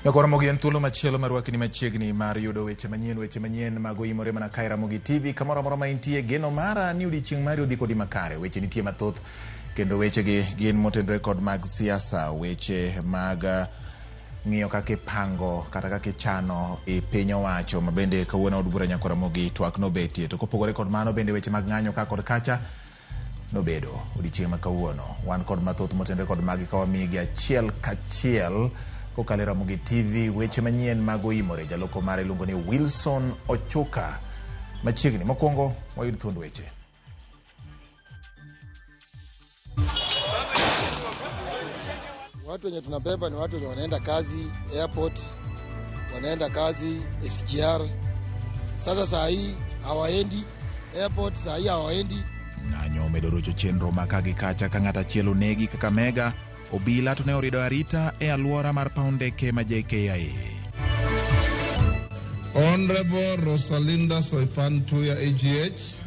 Nyakwa Ramogi en thuolo machielo mar rwakni machiegni mar yudo weche manyien weche manyien mag oimore mana kae Ramogi TV kamoro amora ma intie geno mara ni odiechieng' mari odhi kodi makare weche nitie mathoth kendo wechegi gin motenore kod mag siasa weche mag ng'iyo kaka ipango kata kaka ichano i piny owacho ma bende kawuono od bura Nyakwa Ramogi twak nobetie to kopogore kod mano bende weche mag ng'anyo ka kod kacha nobedo odiechieng' ma kawuono. Wan kod mathoth motenore kod magi ka wamiyigi achiel kachiel kokalo e Ramogi TV weche manyien mag oimore. Jaloko mare iluongo ni Wilson Ochuka. Machiegni mokwongo wayud thuond weche. Watu wenye tunabeba ni watu wenye wanaenda kazi airport, wanaenda kazi SGR. Sasa saa hii hawaendi airport, saa hii hawaendi. Ng'anyo omedo rocho chenro ma ka gi kacha ka ng'at achiel onegi Kakamega, obila to ne orido arita e alwora mar paw ndeke ma JKIA. Honorable Rosalinda Soipan Tuya AGH,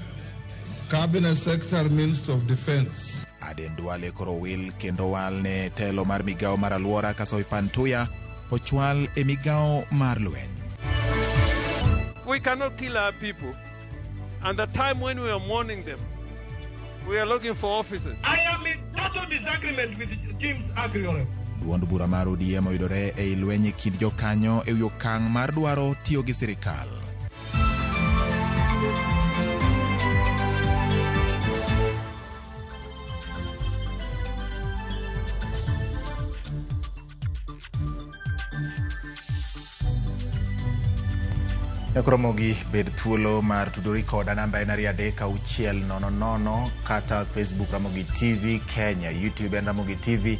Cabinet Secretary, Minister of Defense. Aden Duale koro wil kendo wal ne telo mar migawo mar alwora ka Soipan Tuya ochwal e migawo mar lweny. We cannot kill our people. And the time when we are mourning them, we are looking for offices. I am in total disagreement with James Agriore. Duond bura mar ODM oyudore ei lweny e kind jokanyo e wi okang' mar dwaro tiyo gi sirikal. Nyakoromogi bed thuolo mar tudori koda namba en 23600 kata Facebook Ramogi TV Kenya, YouTube en Ramogi TV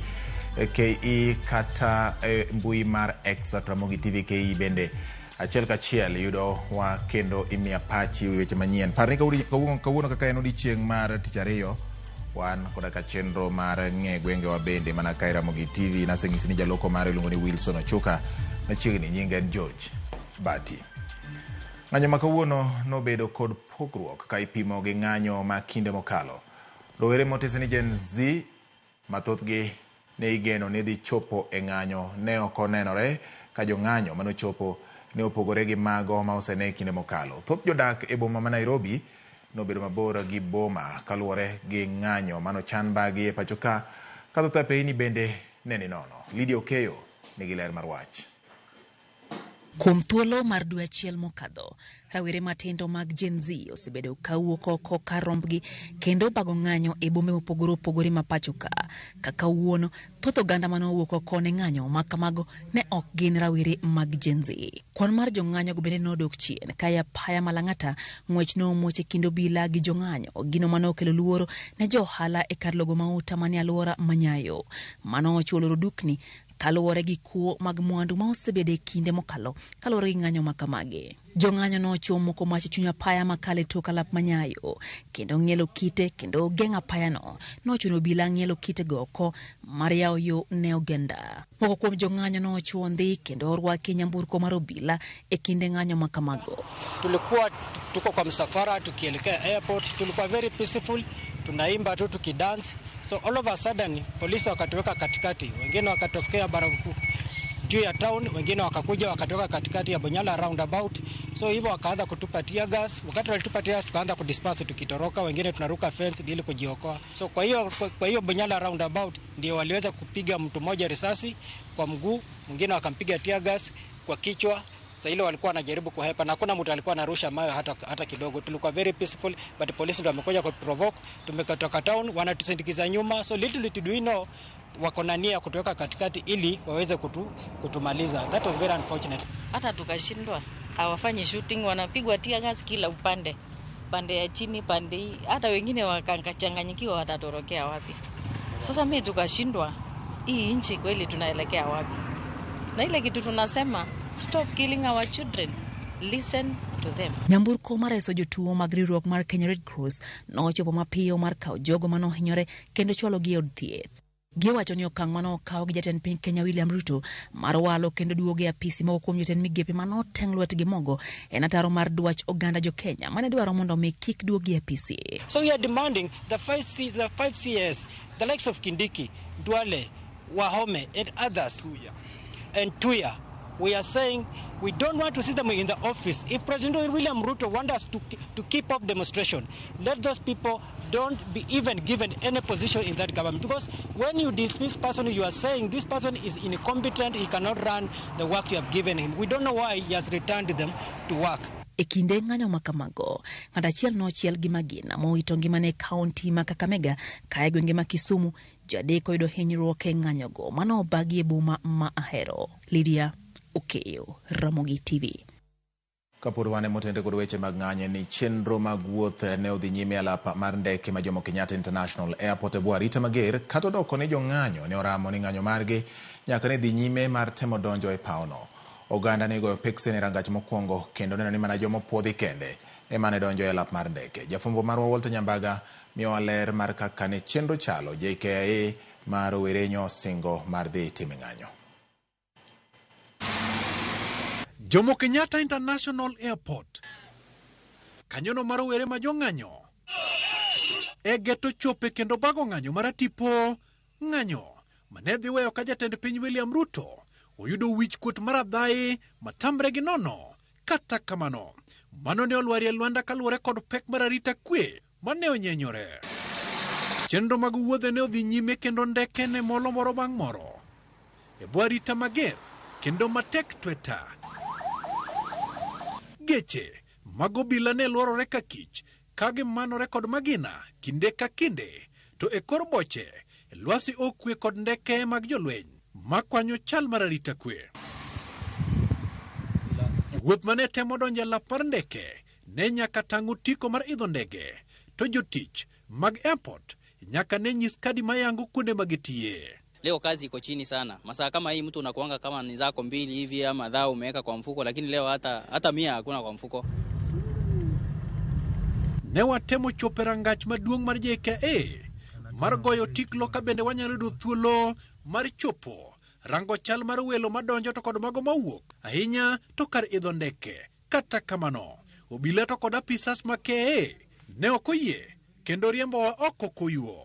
KE kata e mbui mar X at Ramogi TV KE bende achiel kachiel yudo wa kendo imiya pachi e weche manyien. Par ni kawuono kaka en odiechieng' mar tich ariyo wan koda ka chenro mar ng'e gwengewa bende mana ka e Ramogi TV naseng'isi ni jaloko mare iluongo ni Wilson Ochuka machiegni nyinge en George Bati. Ng'anyo ma kawuono nobedo kod pogruok ka ipimo gi ng'anyo ma kinde mokalo. Rowere motisi ni Gen Z ma thothgi ne igeno ni dhi chopo e ng'anyo ne ok onenore ka jong'anyo manochopo ne opogore gi mago ma osene e kinde mokalo. Thoth jodak e boma ma Nairobi nobedo mabor gi boma kaluwore gi ng'anyo manochan bagi e pacho ka, ka thoth apeyni bende ne ni nono. Lydia Okeyo nigi ler mar wach. Kuom thuolo mar dwe achiel mokadho, rawere matindo mag Gen Z osebedo ka wuok oko kar rombgi kendo bago ng'anyo e bombe mopogore opogore ma pacho ka. Kaka wuono, thoth oganda mane owuok oko ne ng'anyo ma kamago ne ok gin rawere mag Gen Z. Kwan mar jong'anyogo bende nodok chien ka e apaya ma Lang'ata, ng'wech nomuoch e kind obila gi jong'anyo, gino mane okelo luoro ne jo ohala e kar logo mauta manie alwora ma Nyayo. Mano ochuo loro dukni kaluwore gi kuo mag mwandu ma osebedo e kinde mokalo kaluwore gi ng'anyo ma kamagi. Jong'anyo nochwo moko mach e chuny apaya makalo e tok alap ma Nyayo kendo ng'ielo kite kendo geng'o apayano nochuno obila ng'ielo kitego oko mar yawo yo ne ogenda. Moko kuom jong'anyo nochwo ndhi kendo orwaki e nyamburko mar obila e kinde ng'anyo ma kamago. Tulikuwa tuko kwa msafara tukielekea airport, tulikuwa very peaceful, tunaimba tu tukidance. So all of a sudden polisi wakatuweka katikati, wengine wakatokea baraku juu ya town, wengine wakakuja wakatoka katikati ya Bunyala roundabout. So hivyo wakaanza kutupa tear gas. Wakati walitupa tear gas, tukaanza kudisperse tukitoroka, wengine tunaruka fence ili kujiokoa. So kwa hiyo Bunyala roundabout ndio waliweza kupiga mtu mmoja risasi kwa mguu, mwingine wakampiga tear gas kwa kichwa. Sasa ile walikuwa wanajaribu kuhepa na hakuna mtu alikuwa anarusha mawe hata kidogo. Tulikuwa very peaceful, but polisi ndio wamekuja kuprovoke. Tumetoka town, wanatusindikiza nyuma, so little did we know wako na nia ya kutuweka katikati ili waweze kutumaliza. That was very unfortunate. Hata tukashindwa, hawafanyi shooting, wanapigwa tear gas kila upande, pande ya chini, pande hii, hata wengine wakachanganyikiwa, watatorokea wapi? Sasa mi tukashindwa, hii nchi kweli tunaelekea wapi? Na ile kitu tunasema, stop killing our children, listen to them. Nyamburko mar reso jotuo mag riwruok mar Kenya Red Cross nochopo mapiyo mar kawo jogo manohinyore kendo chwalogi e od thieth. Giwacho ni okang' mane okaw gi jatend piny Kenya William Ruto mar walo kendo duogo e apisi moko kuom jotend migepe mane oteng' lwetgi mogo en ataro mar dwach oganda jo Kenya mane dwaro mondo mi kik duogi e apisi. So we are demanding the five CS, the likes of Kindiki, Duale, Wahome, and others, and Tuya, We are saying we don't want to see them in the office. If President William Ruto wants us to keep up demonstration, let those people don't be even given any position in that government. Because when you dismiss person, you are saying this person is incompetent, he cannot run the work you have given him. We don't know why he has returned them to work. E kinde ng'anyo ma kamago, ng'at achiel nochiel gi magina mowito ngimane e kaunti ma Kakamega ka e gwenge ma Kisumu, ji adek oyudo hinyruok e ng'anyogo mano obagi e boma ma Ahero. Lydia Okeyo, Ramogi TV. Kapod wan e motenre kod weche mag ng'anyo ni chenro mag wuoth ne odhi nyime e alap mar ndeke ma Jomo Kenyatta International Airport e bwo arita mager kata odoko ni jong'anyo ne oramo ni ng'anyo margi nyaka ne dhi nyime mar temo donjo e pawno. Oganda ne goyo peksen e rangach mokwongo kendo neno ni mana joma opuodhi kende ema ne donjo e alap mar ndeke. Jafwambo marwa Walter Nyambaga miyowa ler mar kaka ne chenro chalo. JKIA mar rowere nyo osingo mar dhi timo ng'anyo. Jomo Kenyatta International Airport. Kanyono mar rowere ma jong'anyo. E geto chope kendo bago ng'anyo mar tipo ng'anyo mane dhi weyo ka jatend piny William Ruto oyudo wich kuot mar adhayi matamre gi nono. Kata kamano, mano ne olwarie lwanda kaluwore kod pek mar arita kwe mane onyenyore. Chenro mag wuodhe ne odhi nyime kendo ndeke ne molo moro bang' moro. E bwo arita mager kendo matek tweta. Geche mag obila ne lworore ka kich ka gimanore kod magina kinde ka kinde to e kor boche lwasi okwe kod ndeke mag jolweny makwanyo chal mar arita kwe. Wuoth mane temo donjo e lap mar ndeke ne nyaka tang' otiko mar idho ndege to jotich mag airport nyaka ne nyis kadi mayango kuonde ma gitiye. Leo kazi iko chini sana. Masaa kama hii mtu unakuanga kama ni zako mbili hivi ama dhao umeweka kwa mfuko, lakini leo hata 100 hakuna kwa mfuko. Ne watemo chopo e rangach maduong' mar JKIA mar goyo tiklo ka bende wanyalo yudo thuolo mar chopo rango chal mar welo madonjo to kod mago mawuok ahinya to kar idho ndeke. Kata kamano, obila to kod apisas ma KAA ne ok oyie kendo riembowa oko koyuo.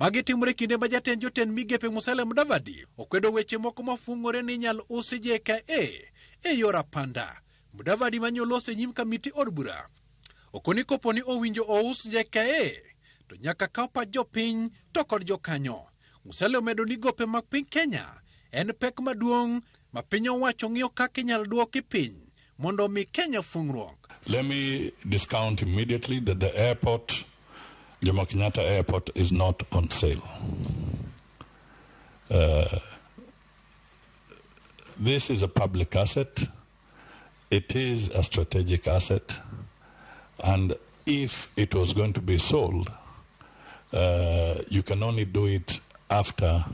Magi timore kinde ma jatend jotend migepe Musalia Mudavadi okwedo weche moko mafung'ore ni inyal usi JKIA e yor apanda. Mudavadi manyoloso e nyim kamiti od bura okoni kopo ni owinjo ous JKIA to nyaka kaw pach jopiny to kod jokanyo. Musalia omedo ni gope mag piny Kenya en pek maduong' ma piny owacho ng'iyo kaka inyal duoki piny mondo omi Kenya fung'ruok. Let me discount immediately that the airport, Jomo Kenyatta Airport, is not on sale. This is a public asset. It is a strategic asset. And if it was going to be sold, you can only do it after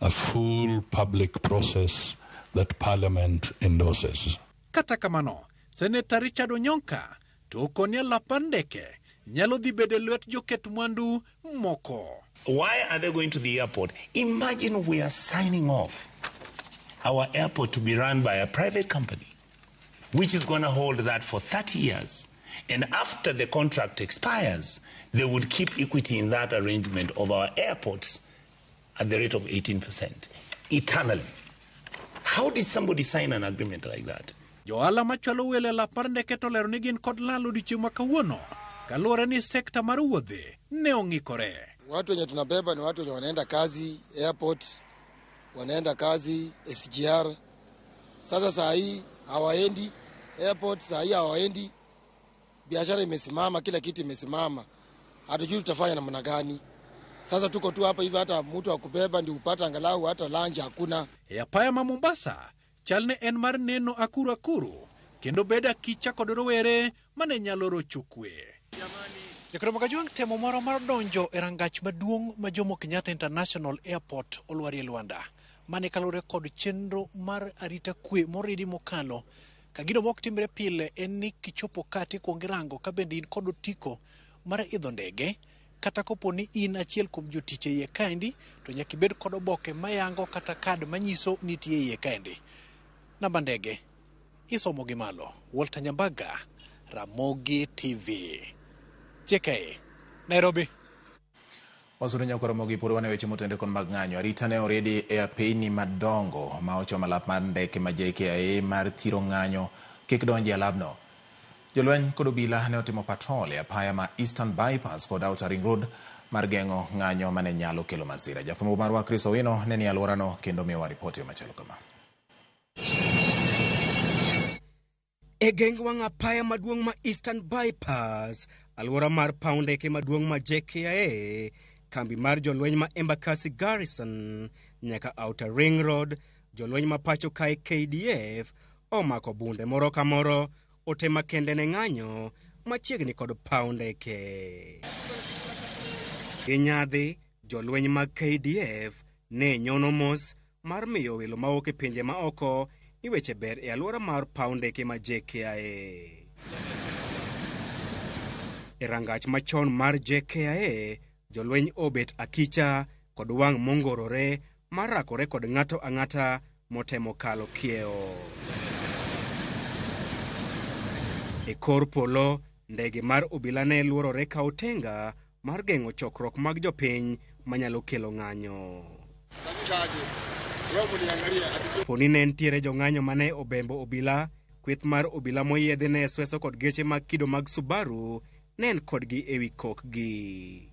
a full public process that Parliament endorses. Kata kamano, Senator Richard Onyonka to okoni alap mar ndeke nyalo dhi bedo e lwet joket mwandu moko. Why are they going to the airport? Imagine we are signing off our airport to be run by a private company, which is going to hold that for 30 years. And after the contract expires, they would keep equity in that arrangement of our airports at the rate of 18% eternally. How did somebody sign an agreement like that? Johala machwalo welo e lap mar ndeke to olero ni gin kod lal odiochieng' ma kawuono kaluwore ni sekta mar wuodhe ne ong'ikore. Watu wenye tunabeba ni watu wenye wanaenda kazi airport, wanaenda kazi SGR. Sasa saa hii hawaendi airport, saa hii hawaendi, biashara imesimama, kila kitu imesimama, hatujui tutafanya namna gani. Sasa tuko tu hapa hivi, hata mtu akubeba ndio upata angalau hata lunch hakuna. E apaya ma Mombasa, chal ne en mar neno akuru akuru kendo bedo akicha kod rowere mane nyalo rocho kwe. Jakoro Kajwang' temo moro mar donjo e rangach maduong' ma Jomo Kenyatta International Airport olwarie lwanda. Mane kaluwore kod chenro mar arita kwe moridi mokalo. Ka gino mok timre pile en ni kichopo ka tikuongo irango ka bende in kod otiko mar idho ndege kata kopo ni in achiel kuom jotich e iye kaendi to nyaka ibed kod oboke mayango kata kad manyiso ni nitie iye kaendi. Namba ndege isomo gi malo. Walter Nyambaga, Ramogi TV. JKIA, Nairobi. Wasudo nyaka Ramogi pod wan e weche motenore kod mag ng'anyo. Arita ne oriedi e apeyni madongo ma ochomo alap mar ndeke ma JKIA mar thiro ng'anyo kik donji e alabno. Jolweny kod obila ne otimo patrol e apaya ma Eastern Bypass kod Outer Ring Road mar geng'o ng'anyo mane nyalo kelo masira. Jafwambo marwa Chris Owino ne ni e alworano kendo miyowa ripoti machalo kama. E geng wang' apaya maduong' ma Eastern Bypass, alwora mar paw ndeke maduong' ma JKIA, kambi mar jolweny ma Embakasi Garrison nyaka Outer Ring Road, jolweny ma pacho kae KDF omako bunde moro ka moro ote makende ne ng'anyo machiegni kod paw ndeke. Gi nyadhi, jolweny mag KDF ne nyono mos mar miyo welo mawuok e pinje ma oko ni weche ber e alwora mar paw ndeke ma JKIA. E rangach machon mar JKIA, jolweny obet akicha kod wang' mongorore mar rakore kod ng'ato ang'ata motemo kalo kiewo. E kor polo, ndege mar obila ne luorore ka otenga mar geng'o chokruok mag jopiny manyalo kelo ng'anyo. Poni ne nitiere jong'anyo mane obembo obila, kweth mar obila moyiedhi ne sweso kod geche mag kido mag Subaru ne en kodgi ewi kokgi.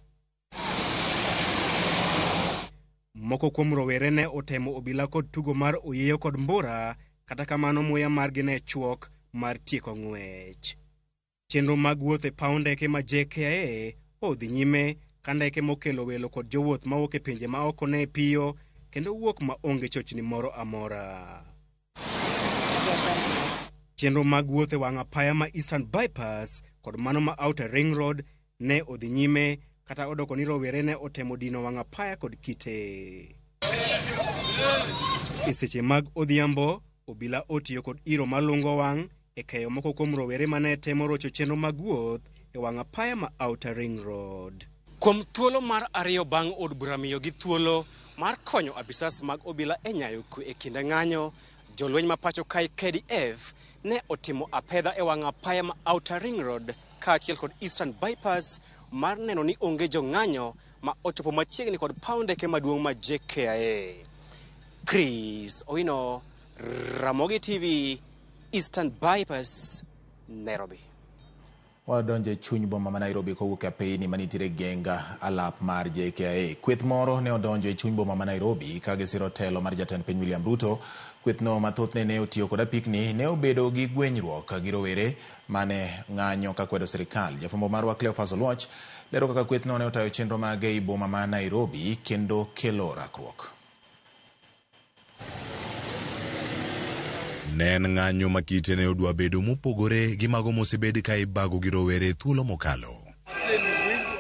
Moko kuom rowere ne otemo obila kod tugo mar oyieyo kod mbura, kata kamano muya margi ne chuok mar tieko ng'wech. Chenro mag wuoth e paw ndeke ma JKIA odhi nyime ka ndeke mokelo welo kod jowuoth mawuok e pinje ma oko ne piyo kendo wuok ma onge chochni moro amora. Chenro mag wuoth e wang' apaya ma Eastern Bypass kod mano ma Outer Ring Road ne odhi nyime kata odoko ni rowere ne otemo dino wang' apaya kod kite. E seche mag odhiambo, obila otiyo kod iro malungo wang' e keyo moko kuom rowere mane temo rocho chenro mag wuoth e wang' apaya ma Outer Ring Road. Kuom thuolo mar ariyo bang' od bura miyogi thuolo mar konyo apisas mag obila e nyayo kwe e kinde ng'anyo, jolweny ma pacho kae KDF ne otimo apedha e wang' apaya ma Outer Ring Road kaachiel kod Eastern Bypass mar neno ni onge jong'anyo ma ochopo machiegni kod paw ndeke maduong' ma JKIA. Chris Owino, Ramogi TV, Eastern Bypass, Nairobi. Wadonjo e chuny boma ma Nairobi kowuok e apeyni manitiere genga alap mar JKIA. Kweth moro ne odonjo e chuny boma ma Nairobi ka gisiro telo mar jatend piny William Ruto. Kwethno ma thothne ne otiyo kod apikni ne obedo gi gwenyruok gi rowere mane ng'anyo ka kwedo sirikal. Jafwambo marwa Cleophas Oluoch lero kaka kwethno ne otayo chenro mage ei boma ma Nairobi kendo kelo rakruok. Ne en ng'anyo ma kite ne odwa bedo mopogore gi mago mosebed ka ibago gi rowere thuolo mokalo.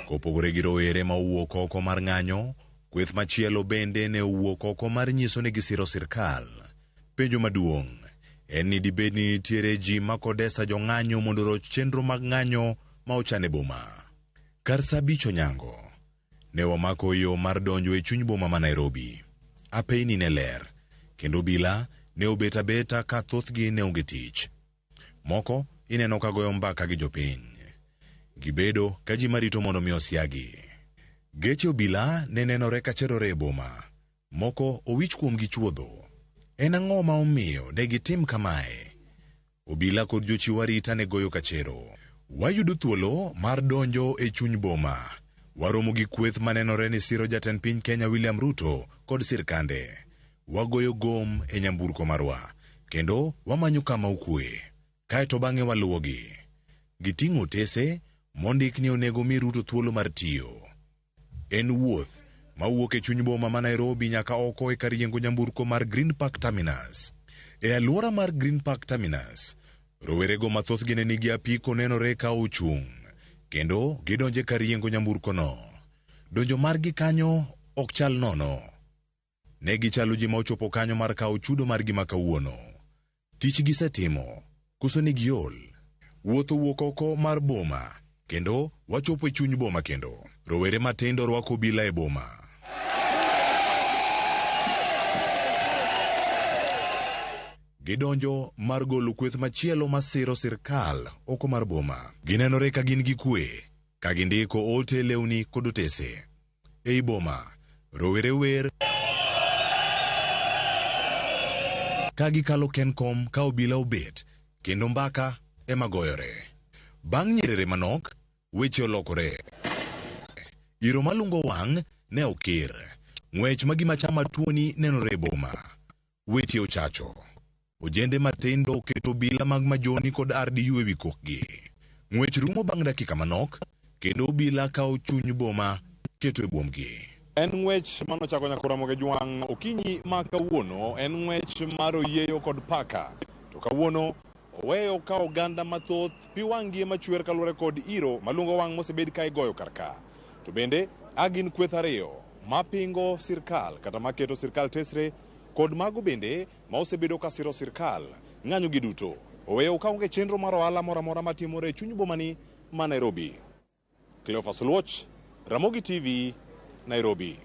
Kopogore gi rowere ma owuok oko mar ng'anyo, kweth machielo bende ne owuok oko mar nyiso ni gisiro sirkal. Penjo maduong' en ni dibed ni nitiere ji ma kodesa jong'anyo mondo oroch chenro mag ng'anyo ma ochan e boma. Kar saa 5 onyango, ne wamako yo mar donjo e chuny boma ma Nairobi. Apeyni ne ler, kendo obila ne obet abeta ka thothgi ne onge tich. Moko ineno ka goyo mbaka gi jopiny. Gibedo ka ji marito mondo mi osiagi. Geche obila ne nenore ka cherore e boma. Moko owich kuomgi chuodho. En ang'o ma omiyo ne gitim kamae? Obila kod jochiw arita ne goyo kachero. Wayudo thuolo mar donjo e chuny boma. Waromo gi kweth manenore ni siro jatend piny Kenya William Ruto kod sirkande. Wagoyo gom e nyamburko marwa kendo wamanyo kama okwe. Kaeto bang'e waluwogi. Giting'o otese mondik ni onego mi Ruto thuolo mar tiyo. En wuoth mawuok e chuny boma ma Nairobi nyaka oko e kar yiengo nyamburko mar Green Park Terminus. E alwora mar Green Park Terminus, rowerego ma thothgi ne nigi apiko nenore ka ochung' kendo gidonjo e kar yiengo nyamburkono. Donjo margi kanyo ok chal nono. Ne gichalo ji ma ochopo kanyo mar kawo chudo margi ma kawuono. Tich gisetimo, koso ne giol. Wuoth owuok oko mar boma kendo wachopo e chuny boma kendo. Rowere matindo rwako obila e boma. Gidonjo mar golo kweth machielo masiro sirkal oko mar boma. Ginenore ka gin gi kwe, ka gindiko ote lewni kod otese. Ei boma, rowere wer ka gikalo Kencom ka obila obet kendo mbaka ema goyore. Bang' nyerere manok, weche olokore. Iro malungo wang' ne okir. Ng'wech ma gima chama tuoni nenore e boma. Weche ochacho. Ojende matindo oketo obila mag Majoni kod RDU ewi kokgi. Ng'wech rumo bang' dakika manok kendo obila kawo chuny boma keto e buomgi. En ng'wech manochako nyaka Ramogi Jwang' okinyi ma kawuono en ng'wech mar oyieyo kod paka. To kawuono oweyo ka oganda mathoth pi wang'gi ema chwer kaluwore kod iro malungo wang' mosebed ka igoyo kar ka. To bende a gin kweth ariyo mapingo sirkal kata maketo sirkal tesre kod mago bende ma osebedo ka siro sirkal. Ng'anyo gi duto oweyo ka onge chenro mar ohala moro amora matimore e chuny bomani ma Nairobi. Cleophas Oluoch, Ramogi TV, Nairobi.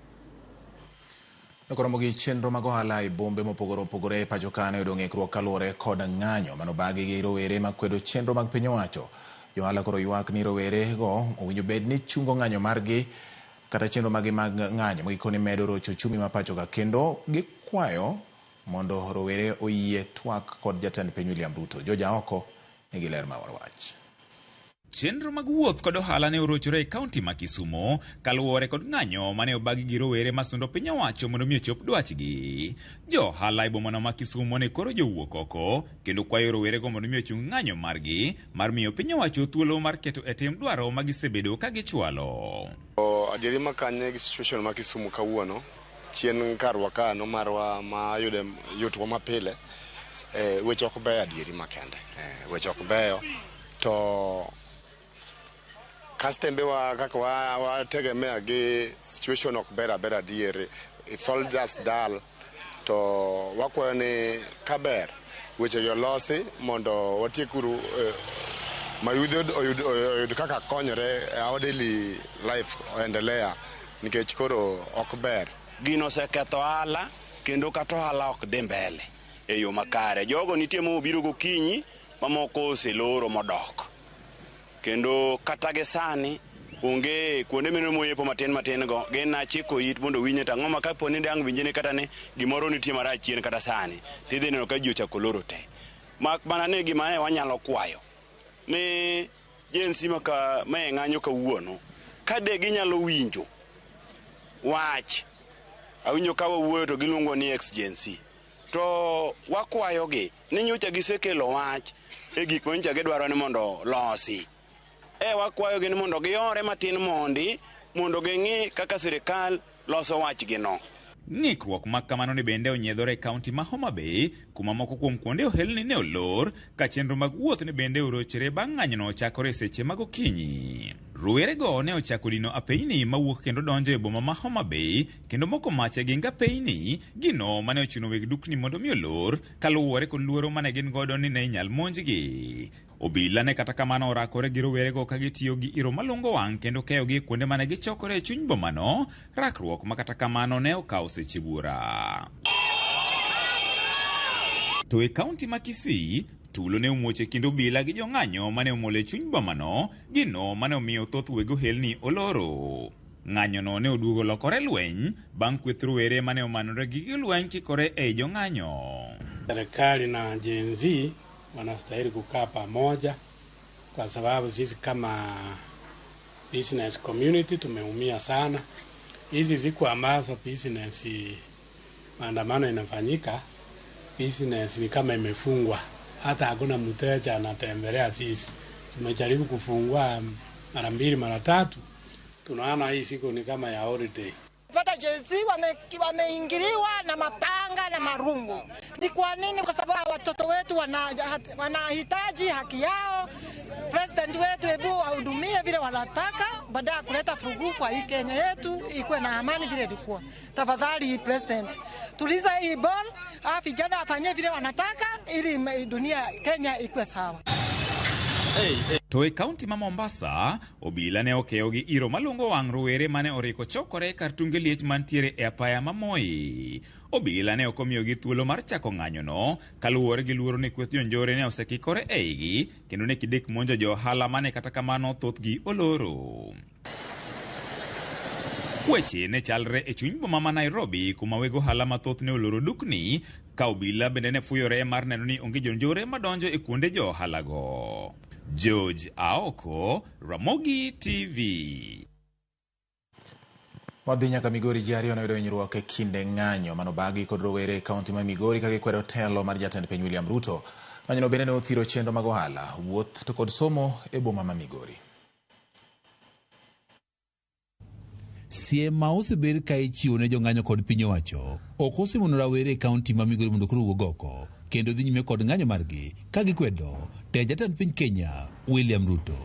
Koromo gi chenro mag ohala e bombe mopogore opogore e pacho ka ne oyudo ng'ikruok kaluwore kod ng'anyo manobagi gi rowere makwedo chenro mag piny owacho. Jo ohala koro ywak ni rowere go owinjo bed ni chungo ng'anyo margi kata chenro margi mag ng'anyo magikone medo rocho uchumi ma pacho ka kendo gikwayo mondo rowere oyie twak kod jatend piny William Ruto. George Aoko nigi ler mar wach. Chenro mag wuoth kod ohala ne orochore e kaunti ma Kisumo kaluwore kod ng'anyo mane obagi gi rowere masundo piny owacho mondo mi ochop dwachgi. Jo ohala e bomano ma Kisumo ne koro jowuok oko kendo kwayo rowerego mondo mi ochung ng'anyo margi mar miyo piny owacho thuolo mar keto e tim dwaro ma gisebedo ka gichwalo. Adieri makanye gi situation ma Kisumu kawuono chien karwa kano marwa ma yude yutwa mapile weche ok beyo adieri makende weche ok beyo to kastembe wa kaka wategemea gi situation ok ber aber adieri. It's all just dull to wakwayo ni kaber weche gi olosi mondo watiekuru mayudhe oyud kaka konyore our daily life oendelea nikech koro ok ber. Gino oseketho ohala kendo kata ohala ok dhi mbele e yo makare. Jogo nitie mobiro gokinyi mamoko oseloro modok. Kendo kata gi sani onge kuonde meno moyepo matin matin go gin achiko it mondo winje to ang'o ma kapo ni dang' winje ni kata ni gimoro nitie marach chien kata sani tidhi neno ka ji ochako loro te. Mak mana ni gima ne wanyalo kwayo ni Gen Z maka mae ng'anyo kawuono ka de ginyalo winjo wach awinjo ka wawuoyo to giluongo ni ex Gen Z to wakwayogi ni nyocha gisekelo wach e gik ma nyocha gidwaro ni mondo losi. Wakwayogi ni mondo giore matin mondi mondo ging'i kaka sirikal loso wachgino. Ng'ikruok ma kamano ne bende onyiedhore e kaunti ma Homa Bay kuma moko kuom kuonde ohelni ne olor ka chenro mag wuoth ne bende orochre bang' ng'anyono ochakore e seche mag okinyi. Rowerego ne ochako dino apeyni mawuok kendo donjo e boma ma Homa Bay kendo moko mach e geng apeyni gino mane ochuno weg dukni mondo mi olor kaluwore kod luoro mane gin godo ni ne inyal monjgi. Obila ne kata kamano orakore gi rowerego ka gitiyo gi iro malungo wang' kendo keyogi e kuonde mane gichokore e chuny bomano, rakruok ma kata kamano ne okawo seche buora. To e kaunti ma Kisii, tulo ne omuoch e kind obila gi jong'anyo mane omol e chuny bomano, gino mane omiyo thoth weg ohelni oloro. Ng'anyono ne oduogo lokore lweny bang' kweth rowere mane omanore gi gige lweny kikore ei jong'anyo. Serikali na Gen Z wanastahili kukaa pamoja, kwa sababu sisi kama business community tumeumia sana. Hizi siku ambazo business maandamano inafanyika, business ni kama imefungwa, hata hakuna mteja anatembelea sisi. Tumejaribu kufungua mara mbili mara tatu, tunaona hii siku ni kama ya holiday. Pata Gen Z wameingiliwa na mapanga na marungu. Ni kwa nini? Kwa sababu watoto wetu wanahitaji haki yao. President wetu hebu wahudumie vile wanataka, baada ya kuleta furugu kwa hii Kenya yetu ikuwe na amani vile ilikuwa. Tafadhali President, tuliza hii ball, vijana wafanyie vile wanataka ili dunia Kenya ikuwe sawa. To e kaunti ma Mombasa, obila ne okeyo gi iro malungo wang' rowere mane oriko chokore kar tunge liech mantiere e apaya ma Moi. Obila ne ok omiyogi thuolo mar chako ng'anyono kaluwore gi luoro ni kweth jonjore ne osekikore eigi kendo ne gidek monjo jo ohala mane kata kamano thothgi oloro. Weche ne chalre e chuny boma ma Nairobi kuma weg ohala mathoth ne oloro dukni ka obila bende ne fuyore mar neno ni onge jonjore madonjo e kuonde jo ohalago. George Aoko, Ramogi TV. Wadhi nyaka Migori. Ji ariyo noyudo hinyruok e kinde ng'anyo manobagi kod rowere e kaunti ma Migori ka gikwedo telo mar jatend piny William Ruto. Ng'anyono bende ne othiro chenro mag ohala, wuoth to kod somo e boma ma Migori. Siem ma osebed ka ichiwo ne jong'anyo kod piny owacho ok osemono rawere e kaunti ma Migori mondo koro wuog oko kendo dhi nyime kod ng'anyo margi ka gikwedo tend jatend piny Kenya William Ruto.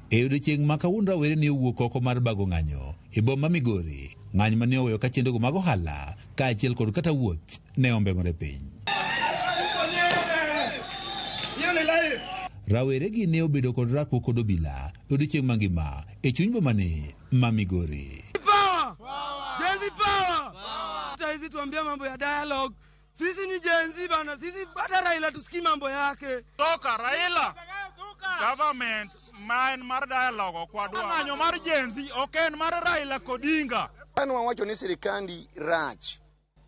E odiechieng' ma kawuono rawere ne owuok oko mar bago ng'anyo e boma ma Migori, ng'anyo mane oweyo ka chenrogo mag ohala kaachiel kod kata wuoth ne ombemore piny. Rawere gi ne obedo kod rakruok kod obila e odiechieng' mangima e chuny bomani ma Migori. Power! Gen Z power! Hata hizi tuambia mambo ya dialogue. Sisi ni Gen Z bana, sisi hata Raila tusikii mambo yake. Toka Raila. Government ma en mar dialogue ok wadwar. Ng'anyo mar Gen Z ok en mar Raila Odinga. An wawacho ni sirikandi rach,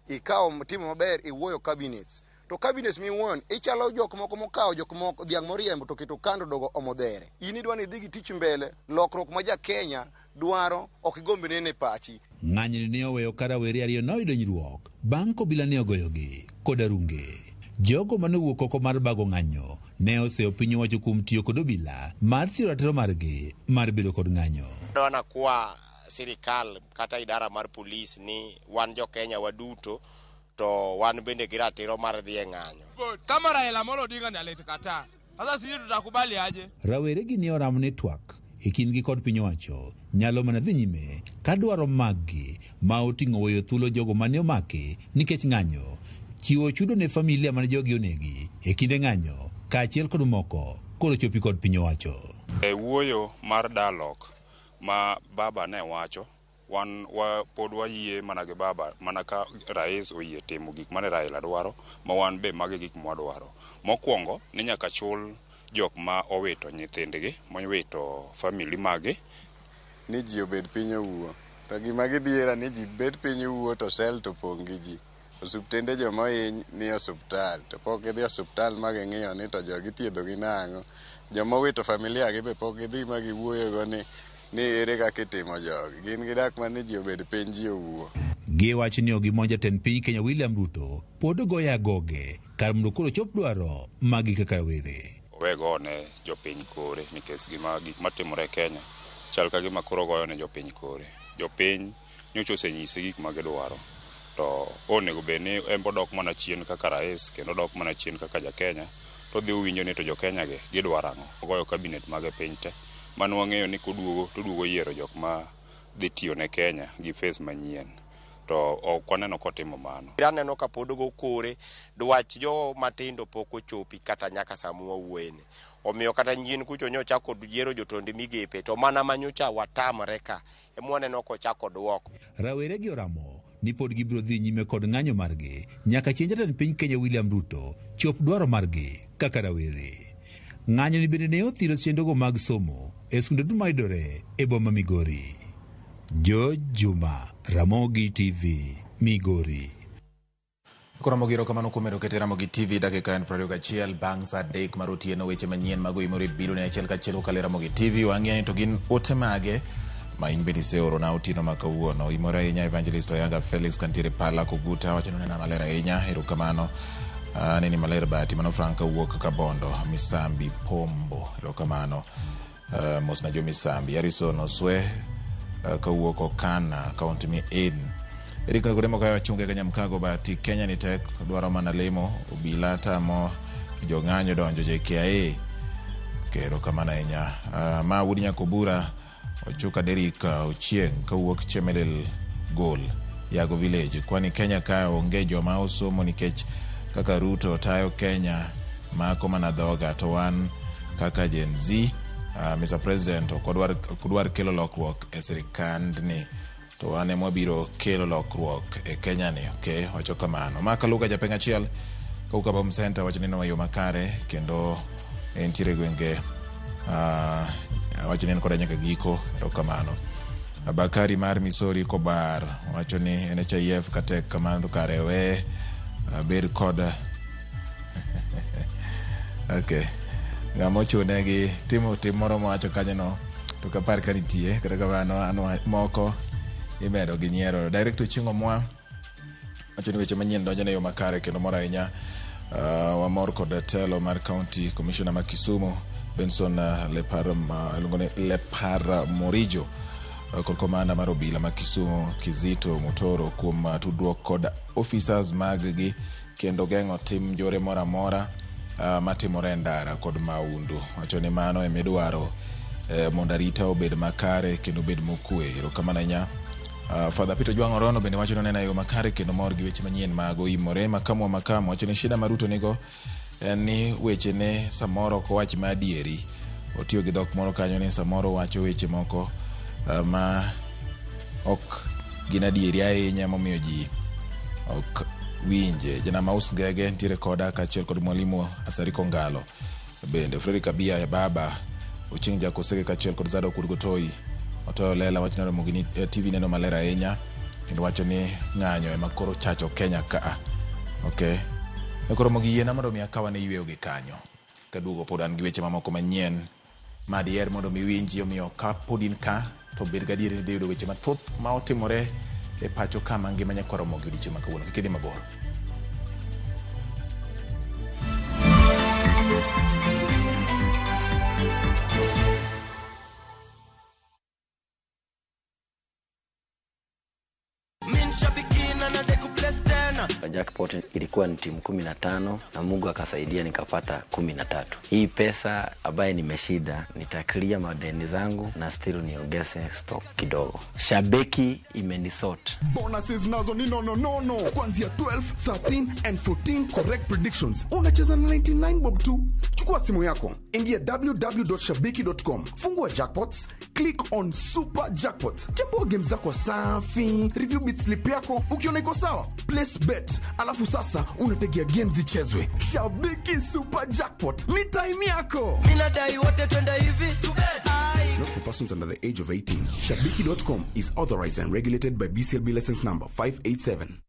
ikawo timo maber iwuoyo cabinets. To cabinets miwuoyo ichalo jok moko mokawo jok moko dhiang' moriembo to keto kando dogo omo dhere. In idwa ni idhi gi tich mbele, lokruok ma ja Kenya dwaro ok igomb nene e pachi. Ng'anyoni ne oweyo ka rawere ariyo noyudo hinyruok bang' kobila ne ogoyogi kod arunge. Jogo mane owuok oko mar bago ng'anyo ne oseyo piny owacho kuom tiyo kod obila mar siro ratiro margi mar bedo kod ng'anyo. Adwa kwa sirikal kata idara mar polis ni wan jo Kenya waduto to wan bende gi ratiro mar dhi e ng'anyo. Kama Raila Amolo Odinga ni alitukataa. Sasa sisi tutakubali aje? Rawere gi ne oramo ni twak e kindgi kod piny owacho nyalo mana dhi nyime ka dwaro maggi ma oting'o weyo thuolo jogo mane omaki nikech ng'anyo, chiwo chudo ne familia mane jogi onegi e kinde ng'anyo kaachiel kod moko koro chopi kod piny owacho. E wuoyo mar dialogue ma baba ne wacho, wan wa pod wayie mana gi baba mana ka rais oyie timo gik mane Raila dwaro ma wan be magi gik mwadwaro. Mokwongo ni nyaka chul jok ma owito nyithindgi, mowito family magi. Ni ji obed piny owuo. To gima gidhiera ni ji bet piny owuo to sel to pong' gi ji. Osuptende joma ohiny ni osuptal to pok gidhi osuptal ma ging'iyo ni to jogi thiedho gi nang'o. Joma owito familia gi be pok gidhi ma giwuoyo go ni ere kaka itimo jogi. Gin gidak mana ni ji obed piny ji owuo. Giwacho ni ok gimon jatend piny Kenya William Ruto pod goyo agoge kar mondo koro chop dwaro magi kaka rawere. Owe gone jopiny kore nikech gik matimore e Kenya chal ka gima koro goyo ne jopiny kore. Jopiny nyocha osenyise gik ma gidwaro to onego bed ni en bodok mana chien kaka rais kendo odok mana chien kaka ja Kenya to odhi owinjo ni to jo Kenya gi gidwaro ang'o. Ogoyo cabinet mage piny te mano wang'eyo ni koduogo to oduogo yiero jok ma dhi tiyo ne Kenya gi face manyien. To ok waneno kotimo mano. Aneno ka pod ogo kore, dwach jo matindo pok ochopi kata nyaka sama wawuoyeni. Omiyo kata nyien kucho nyochako yiero jotend migepe to mana manyocha watamre ka ema waneno kochako duoko. Rawere gi oramo ni pod gibiro dhi nyime kod ng'anyo margi nyaka chieng' jatend piny Kenya William Ruto chop dwaro margi kaka rawere. Ng'anyo ni bende ne othiro chenrogo mag somo e skunde duto mayudore e boma Migori. George Juma, Ramogi TV, Migori. Koro mogiro kamano kuom medo kete Ramogi TV dakika en 21 bang' saa 3 mar otieno. Weche manyien mag oimore biro ne achiel kachiel kokalo e Ramogi TV. Wang'eyo ni to gin ote mage ma in bende iseorona otieno ma kawuono. Imor ahinya Evangelist Oyanga Felix kantiere Pala Koguta wacho ni onena maler ahinya, erokamano. Aneni maler Bahati mano Frank wuok Kabondo Misambi Pombo, erokamano. Mosna jo Misambi. Harrison Oswe kawuok Okana kaunti mi in. Eric Nikodemo kayo achunge Kanyamkago Bahati Kenya ni tek dwaro mana lemo obila tamo jong'anyo donjo JKIA. Kero kamano ahinya. Ma wuod Nyakobura Ochuka Derrick Ochieng kawuok Chemelil Gol Yago Village. Kwani Kenya ka onge joma osomo nikech kaka Ruto tayo Kenya mako mana dhoga to wan kaka Gen Z Mr. President ok odwar kelo lokruok e sirikandni to wan ema wabiro kelo lokruok e Kenya ni. Okay, wacho kamano. Ma Kaluka japeng' achiel kawuok Abom Center wacho ni yo makare kendo entiere gwenge Wacho ni en koda nyaka giko. Erokamano. Bakari mar Misori Kobar wacho ni NHIF katek kamano to kare we bed kod okay. Ng'ama ochune gi timo tim moro mowacho kanyono to ok apar ka nitie kata kamano an moko imedo gi nyiero. Director Ochieng' Omwa wacho ni weche manyien donjo ne yo makare kendo mor ahinya. Wamor kod telo mar County Commissioner ma Kisumu Benson Lepar, iluongo ni Lepar Morijo kod komanda mar obila ma Kisumu Kizito Mutoro kuom tudruok kod officers mag gi kendo geng'o tim njore moro amora matimore e ndara kod maundu. Wacho ni mano emidwaro mondo arita obed makare kendo obed mokwe. Erokamano ahinya. Father Peter Ojwang' Orono bende wacho ni oneno e yo makare kendo mor gi weche manyien mag oimore. Makamu wa Makamu wacho ni shida ma Ruto nigo en ni wechene samoro ok owach ma adieri. Otiyo gi dhok moro kanyo ni samoro owacho weche moko ma ok gin adieri ahinya momiyo ji ok winje. Janam Aus Ngege nitiere koda kaachiel kod mwalimu Asariko Ngalo. Bende Fredrick Abia ya baba Ochieng' Jakosege kaachiel kod Zadok Wuod Gotoi Otoyo lela wacho ni Ramogi ni TV neno maler ahinya kendo wacho ni ng'anyo ema koro chacho Kenya ka. Okay. Koro Ramogi yiena mondo mi akaw ane yweyo gi kanyo. Kaduogo pod an gi weche mamoko manyien ma diher mondo mi iwinji omiyo ka pod in ka to bed gadieri ni idhi yudo weche mathoth ma otimore e pacho ka mangima nyakwar Ramogi odiechieng' ma kawuono. Kik idhi mabor. Jackpot ilikuwa ni timu 15 na Mungu akasaidia nikapata 13. Hii pesa ambaye nimeshinda nitaclear madeni zangu na still niongeze stock kidogo. Shabiki imenisort. Bonuses nazo ni no no no no. Kuanzia 12, 13 and 14 correct predictions. Unacheza na 99 bob tu. Chukua simu yako, ingia www.shabiki.com, fungua jackpots, click on super jackpots, chambua game zako safi, review bit slip yako, ukiona iko sawa, place bet, alafu sasa unategea games zichezwe. Shabiki Super Jackpot ni time yako. Mimi nadai wote twende hivi. Not for persons under the age of 18. Shabiki.com is authorized and regulated by BCLB license number 587.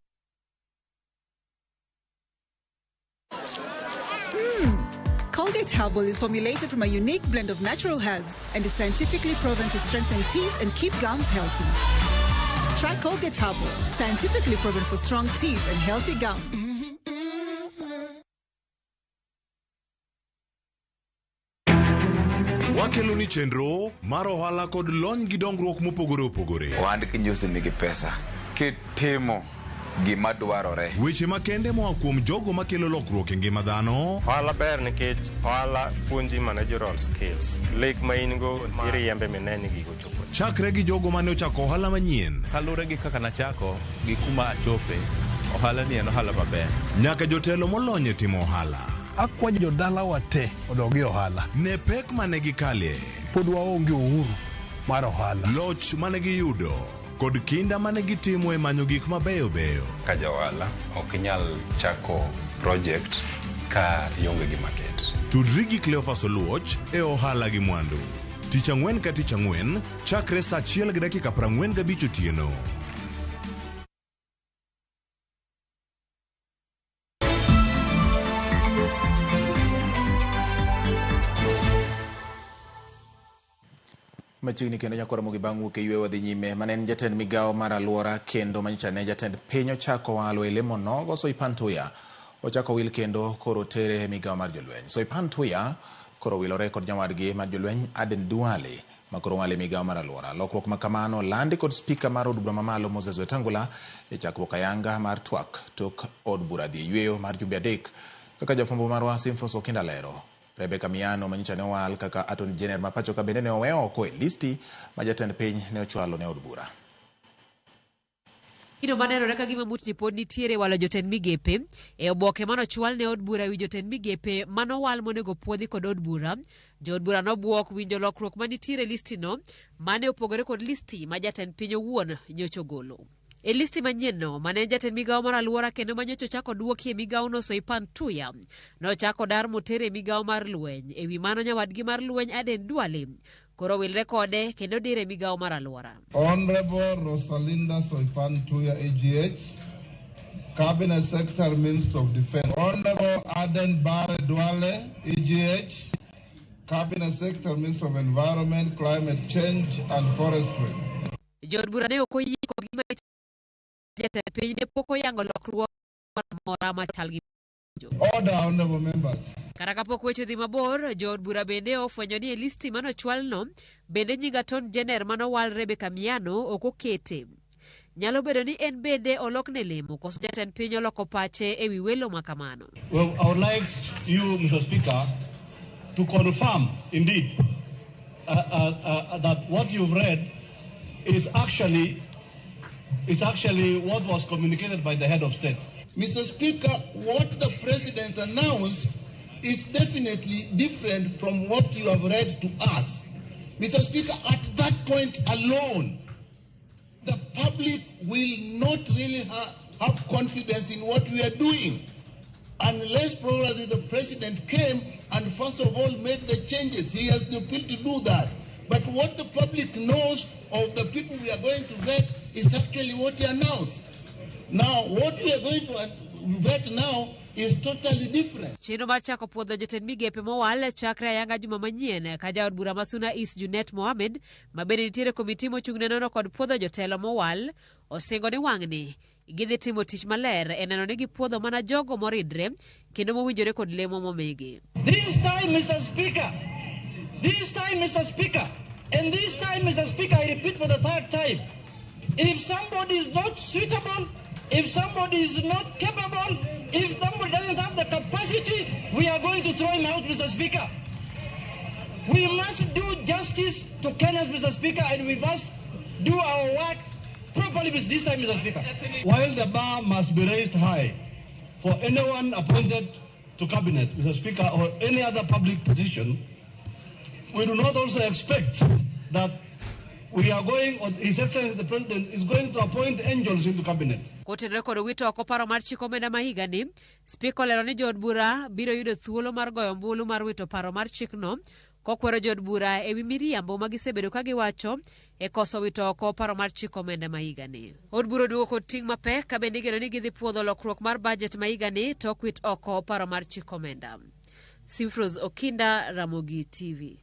Colgate Herbal is formulated from a unique blend of natural herbs and is scientifically proven to strengthen teeth and keep gums healthy. Try Colgate Herbal, scientifically proven for strong teeth and healthy gums. Wakelo ni chenro mar ohala kod lony gi dongruok mopogore opogore. Ohand kinyosi nigi pesa kitimo gima dwarore. Weche makende moa kuom jogo makelo lokruok e ngima dhano. Ohala ber nikech ohala puonji managerial skills. Lek ma in go iriembe mine ni gigo chopo. Chakre gi jogo mane ochako ohala manyien. Kaluwore gi kaka nachako gi kuma achope, ohala ni en ohala maber. Nyaka jotelo molony e timo ohala. Akwa jodalawa te odog e ohala. Ne pek mane gikale. Pod waonge uhuru mar ohala. Loch mane giyudo kod kinda mane gitimo e manyo gik mabeyo beyo. Ka ja ohala ok inyal chako project ka ionge gi market. Tudri gi Cleophas Oluoch e ohala gi mwandu. Tich ang'wen ka tich ang'wen chakre saa 1:45 otieno. Machiegni kendo nyakwar Ramogi bang' wuok e yweyo wadhi nyime mane en jatend migawo mar alwora kendo manyocha ne jatend piny ochako walo e lemo nogo Soipan Tuya ochako wil kendo koro tere e migawo mar jolweny. Soipan Tuya koro wilore kod nyawadgi mar jolweny Aden Duale ma koro wale migawo mar alwora. Lokruok ma kamano landi kod spika mar od bura mamalo Moses Wetangula e chakruok ayanga mar twak tok od bura dhi e yweyo mar jumbe 3 kaka jafwambo marwa Simfros Okinda lero. Rebecca Miano manyocha ne owal kaka Attorney General ma pacho ka bende ne owe oko e listi ma jatend piny ne ochwalo ne od bura. Gino manenore ka gima mutni pod nitiere walo jotend migepe e oboke manochwal ne od bura ewi jotend migepe manowal monego puodhi kod od bura. Jood bura nobwok winjo lokruok manitiere e listino mane opogore kod listi ma jatend piny owuon nyocha ogolo. E listi manyienno mane en jatend migawo mar alwora kendo manyocha ochako duoki e migawono Soipan Tuya nochako dar motere e migawo mar lweny. E wi mano nyawadgi mar lweny Aden Duale koro wilre kode kendo dire migawo mar alwora. Honorable Rosalinda Soipan Tuya AGH, Cabinet Secretary, Minister of Defense. Honorable Aden Bare Duale, EGH, Cabinet Secretary, Minister of Environment, Climate Change and Forestry. Jood bura ne ok oyie kod gima jatend piny ne pok oyango lokruok moro amora machal gi Order, honorable members. Kata kapok weche odhi mabor, jood bura bende ofwenyo ni e listi manochwalno bende nying Attorney General manowal Rebecca Miano ok okete. Nyalo bedo ni en bende olokne lemo koso jatend piny oloko pache e wi welo ma kamano. Well, I would like you, Mr. Speaker, to confirm indeed that what you've read is actually what was communicated by the head of state. Mr. Speaker, what the president announced is definitely different from what you have read to us. Mr. Speaker, at that point alone, the public will not really have confidence in what we are doing, unless probably the president came and first of all made the changes. He has the appeal to do that. But what the public knows of the people we are going to vet is actually what he announced. Now, what we are going to vet now is totally different. Chenro mar chako puodho jotend migepe mowal chakre ayanga juma manyien ka jaod bura ma Suna East Junet Mohamed, ma bende nitiere komiti mochung' ne nono kod puodho jotelo mowal, osingo ni wang'ni gidhi timo tich maler e neno ni gipuodho mana jogo moridre kendo mowinjore kod lemo momigi. This time, Mr. Speaker, this time, Mr. Speaker, and this time, Mr. Speaker, I repeat for the third time, if somebody is not suitable, if somebody is not capable, if somebody doesn't have the capacity, we are going to throw him out, Mr. Speaker. We must do justice to Kenyans, Mr. Speaker, and we must do our work properly this time, Mr. Speaker. While the bar must be raised high for anyone appointed to cabinet, Mr. Speaker, or any other public position, we do not also expect that we are going, or His Excellency the President is going to appoint angels into cabinet. Kotenore kod wito oko paro mar chik omenda ma higani, Spika olero ni jood bura biro yudo thuolo mar goyo ombulu mar wito paro mar chikno, kokwero jood bura ewi miriambo ma gisebedo ka giwacho e koso wito oko paro mar chik omenda ma higani. Od bura oduogo kod ting' mapek ka bende igeno ni gidhi puodho lokruok mar bajet ma higani tok wit oko paro mar chik omenda. Simfros Okinda, Ramogi TV.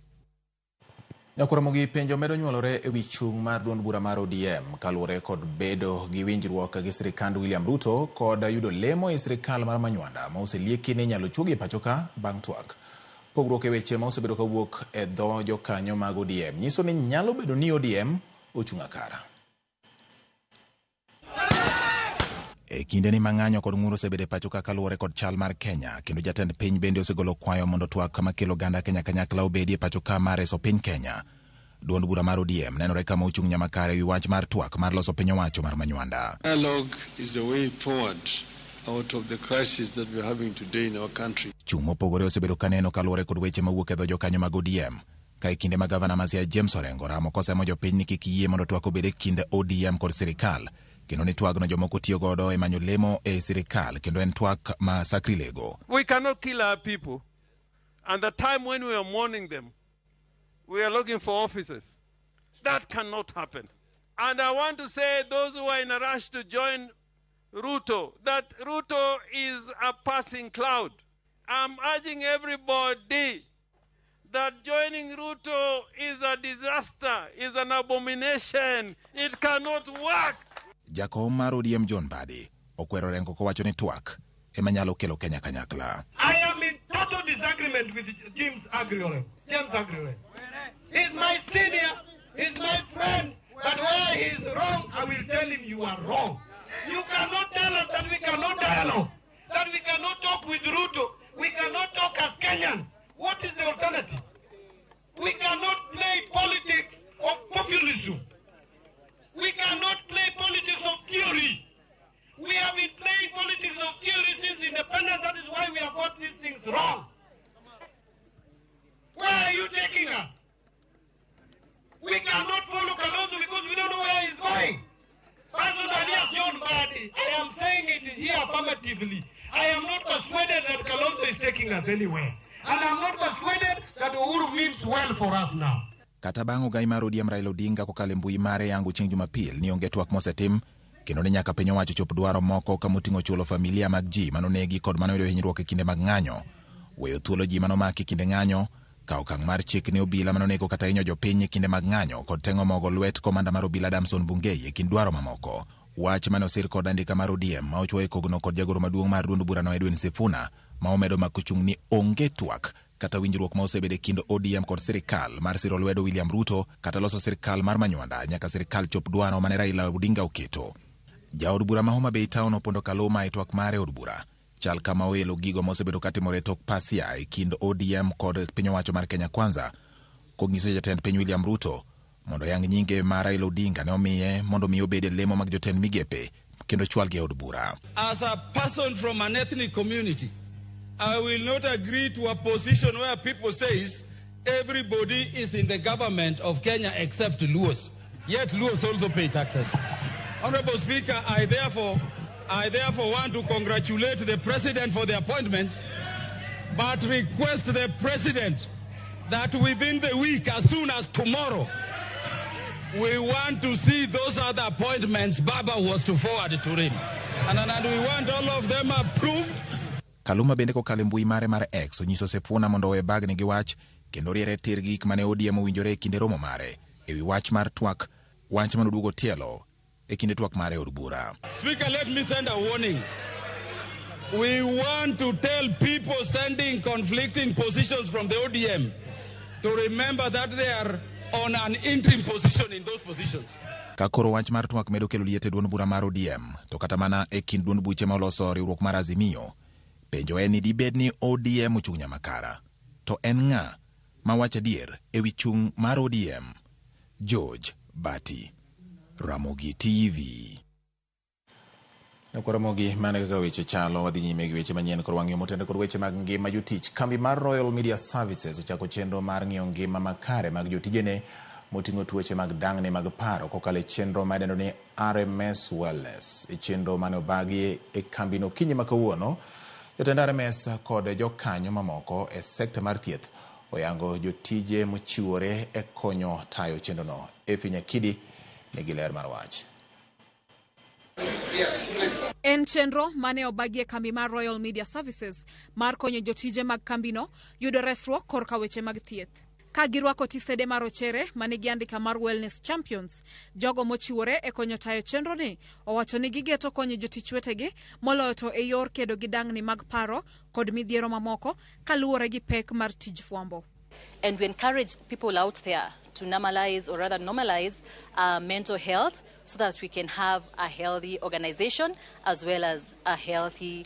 Nyakwar penjo medo nyuolore e wi chung' mar duond bura mar ODM kaluwore kod bedo gi winjruok gi sirikand William Ruto kod yudo lemo e sirikal mar Manywanda ma oselieki ni inyalo chuogi e pacho ka bang' twak. Pogruok e weche ma osebedo kawuok e dho jokanyo mag ODM nyiso ni nyalo bedo ni ODM ochung' akara. E kindeni ma ng'anyo kod ng'ur osebedo e pacho ka kaluwore kod chal mar Kenya, kendo jatend piny bende osegolo kwayo mondo twak makelo oganda Kenya kanyakla obedi e pacho ka mar reso piny Kenya. Duond bura mar ODM nenore kama ochung' nyamakare ewi wach mar twak mar loso piny owacho mar Manywanda. Dialogue is the way forward out of the crisis that we are having today in our country. Chung' mopogore osebedo kaneno kaluwore kod weche mawuok e dho jokanyo mag ODM. Ka e kinde ma gavana ma Siaya James Orengo ramo kosemo jopiny ni kik yie mondo twak obed e kind ODM kod sirikal, kendo ni twagno jomoko tiyo godo e manyo lemo e sirikal, kendo en twak ma sakrilego. We cannot kill our people. And the time when we are mourning them, we are looking for offices. That cannot happen. And I want to say those who are in a rush to join Ruto, that Ruto is a passing cloud. I'm urging everybody that joining Ruto is a disaster, is an abomination. It cannot work. Jakom mar ODM John Mbadi okwero Orengo kowacho ni twak ema nyalo kelo Kenya kanyakla. I am in total disagreement with James Aggrey Orengo. James Aggrey Orengo. He's my senior, he's my friend, but where he's wrong, I will tell him you are wrong. You cannot tell us that we cannot dialogue, that we cannot talk with Ruto, we cannot talk as Kenyans. What is the alternative? We cannot play politics of populism. We cannot play politics of theory. We have been playing politics of theory since independence. That is why we have got these things wrong. Where are you taking us? We cannot follow Kalonzo because we don't know where he's going. Personally, as John Mbadi, I am saying it here affirmatively. I am not persuaded that Kalonzo is taking us anywhere. And I'm not persuaded that Uhuru means well for us now. Kata bang' ogai mar ODM Raila Odinga kokalo e mbui mare yango chieng' Jumapil ni onge twak mosetim kendo ni nyaka piny owacho chop dwaro moko kamoting'o chulo familia mag ji manonegi kod manoyudo hinyruok e kinde mag ng'anyo, weyo thuolo ji manomaki e kinde ng'anyo, kawo okang' mar chik ne obila manonego kata hinyo jopiny e kinde mag ng'anyo kod teng'o mogo lwet komanda mar obila Damson Bungei e kind dwaro mamoko. Wach mane osir kod andika mar ODM ma ochwoye kogno kod jagoro maduong' mar duond burano Edwin Sifuna ma omedo mako chung' ni onge twak kata winjruok ma osebedo e kind ODM kod sirikal mar siro lwedo William Ruto kata loso sirikal mar manywanda nyaka sirikal chop dwaro mane Raila Odinga oketo. Jaod bura ma Homa Bay Town Opondo Kaluma e twak mare e od bura chal kama oelo gigo ma osebedo katimore e tok pasia e kind ODM kod piny owacho mar Kenya Kwanza konyiso jatend piny William Ruto mondo oyang nyinge ma Raila Odinga ne omiye mondo mi obed e lemo mag jotend migepe kendo chwalgi e od bura. As a person from an ethnic community, I will not agree to a position where people says everybody is in the government of Kenya except Luos. Yet Luos also pay taxes. Honorable Speaker, I therefore want to congratulate the President for the appointment, but request the President that within the week, as soon as tomorrow, we want to see those other appointments Baba was to forward to him. And we want all of them approved. Kaluma bende kokalo e mbui mare mar X onyiso Sifuna mondo owe bagni gi wach kendo riere tir gik mane ODM owinjore e kinde romo mare ewi wach mar twak, wach manoduogo tielo e kinde twak mare e od bura. Speaker, let me send a warning. We want to tell people sending conflicting positions from the ODM to remember that they are on an interim position in those positions. Ka koro wach mar twak medo kelo liet e duond bura mar ODM, to kata mana e kind duond buche ma oloso riwruok mar Azimio, penjo en ni dibed ni ODM ochung' nyamakara. To en ng'a ma wacho adier ewi chung' mar ODM? George Bati, Ramogi TV. Ramogi, mana kaka weche chalo, wadhi nyime gi weche manyien kod wang'yo motende kod weche mag ngima jotich. Kambi mar Royal Media Services ochako chenro mar ng'iyo ngima makare mag jotijene moting'o tuoche mag dang'ni mag paro kokalo e chenro ma idendo ni RMS Wellness. E chenro mane obagi e kambino okinyi ma kawuono, jotend RMS kod jokanyo mamoko e sekta mar thieth oyango jotije mochiwore e konyo tayo chenrono. Efi Nyakidi nigi ler mar wach. En chenro mane obagi e kambi mar Royal Media Services mar konyo jotije mag kambino yudo resruok korka weche mag thieth. Ka girwako tisede marochere manigi andika mar Wellness Champions, jogo mochiwore e konyo tayo chenro ni owacho ni gigeto konyo jotich wetegi moloyo to e yor kedo gi dang'ni mag paro kod midhiero mamoko kaluwore gi pek mar tij fwambo. And we encourage people out there to normalize, or rather normalize, mental health so that we can have a healthy organization as well as a healthy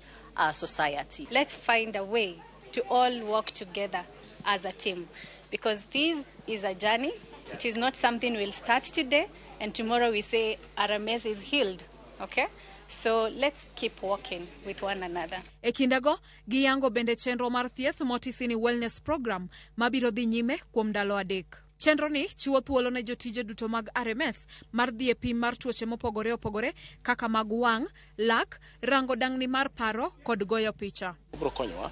society. Let's find a way to all work together as a team, because this is a journey. It is not something we'll start today and tomorrow we say RMS is healed, okay? So let's keep working with one another. E kindego, giyango bende chenro mar thieth motisi ni Wellness Program mabiro dhi nyime kuom ndalo 3. Chenro ni chiwo thuolo ne jotije duto mag RMS mar dhi e pim mar tuoche mopogore opogore kaka mag wang', lak, rango dang'ni mar paro kod goyo picha. Obiro konyowa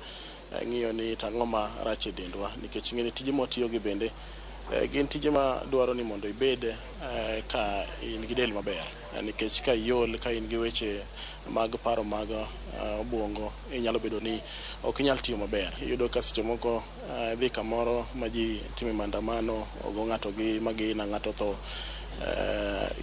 ng'iyo ni tang'o ma rach e dendwa, nikech ing'e ni tije mwatiyo gi bende gin tije ma dwaro ni mondo ibed ka in gi del maber, nikech ka iol, ka in gi weche mag paro mag obwongo, inyalo bedo ni ok inyal tiyo maber. Iyudo ka seche moko dhi kamoro ma ji time maandamano, ogo ng'ato gi magina, ng'ato tho,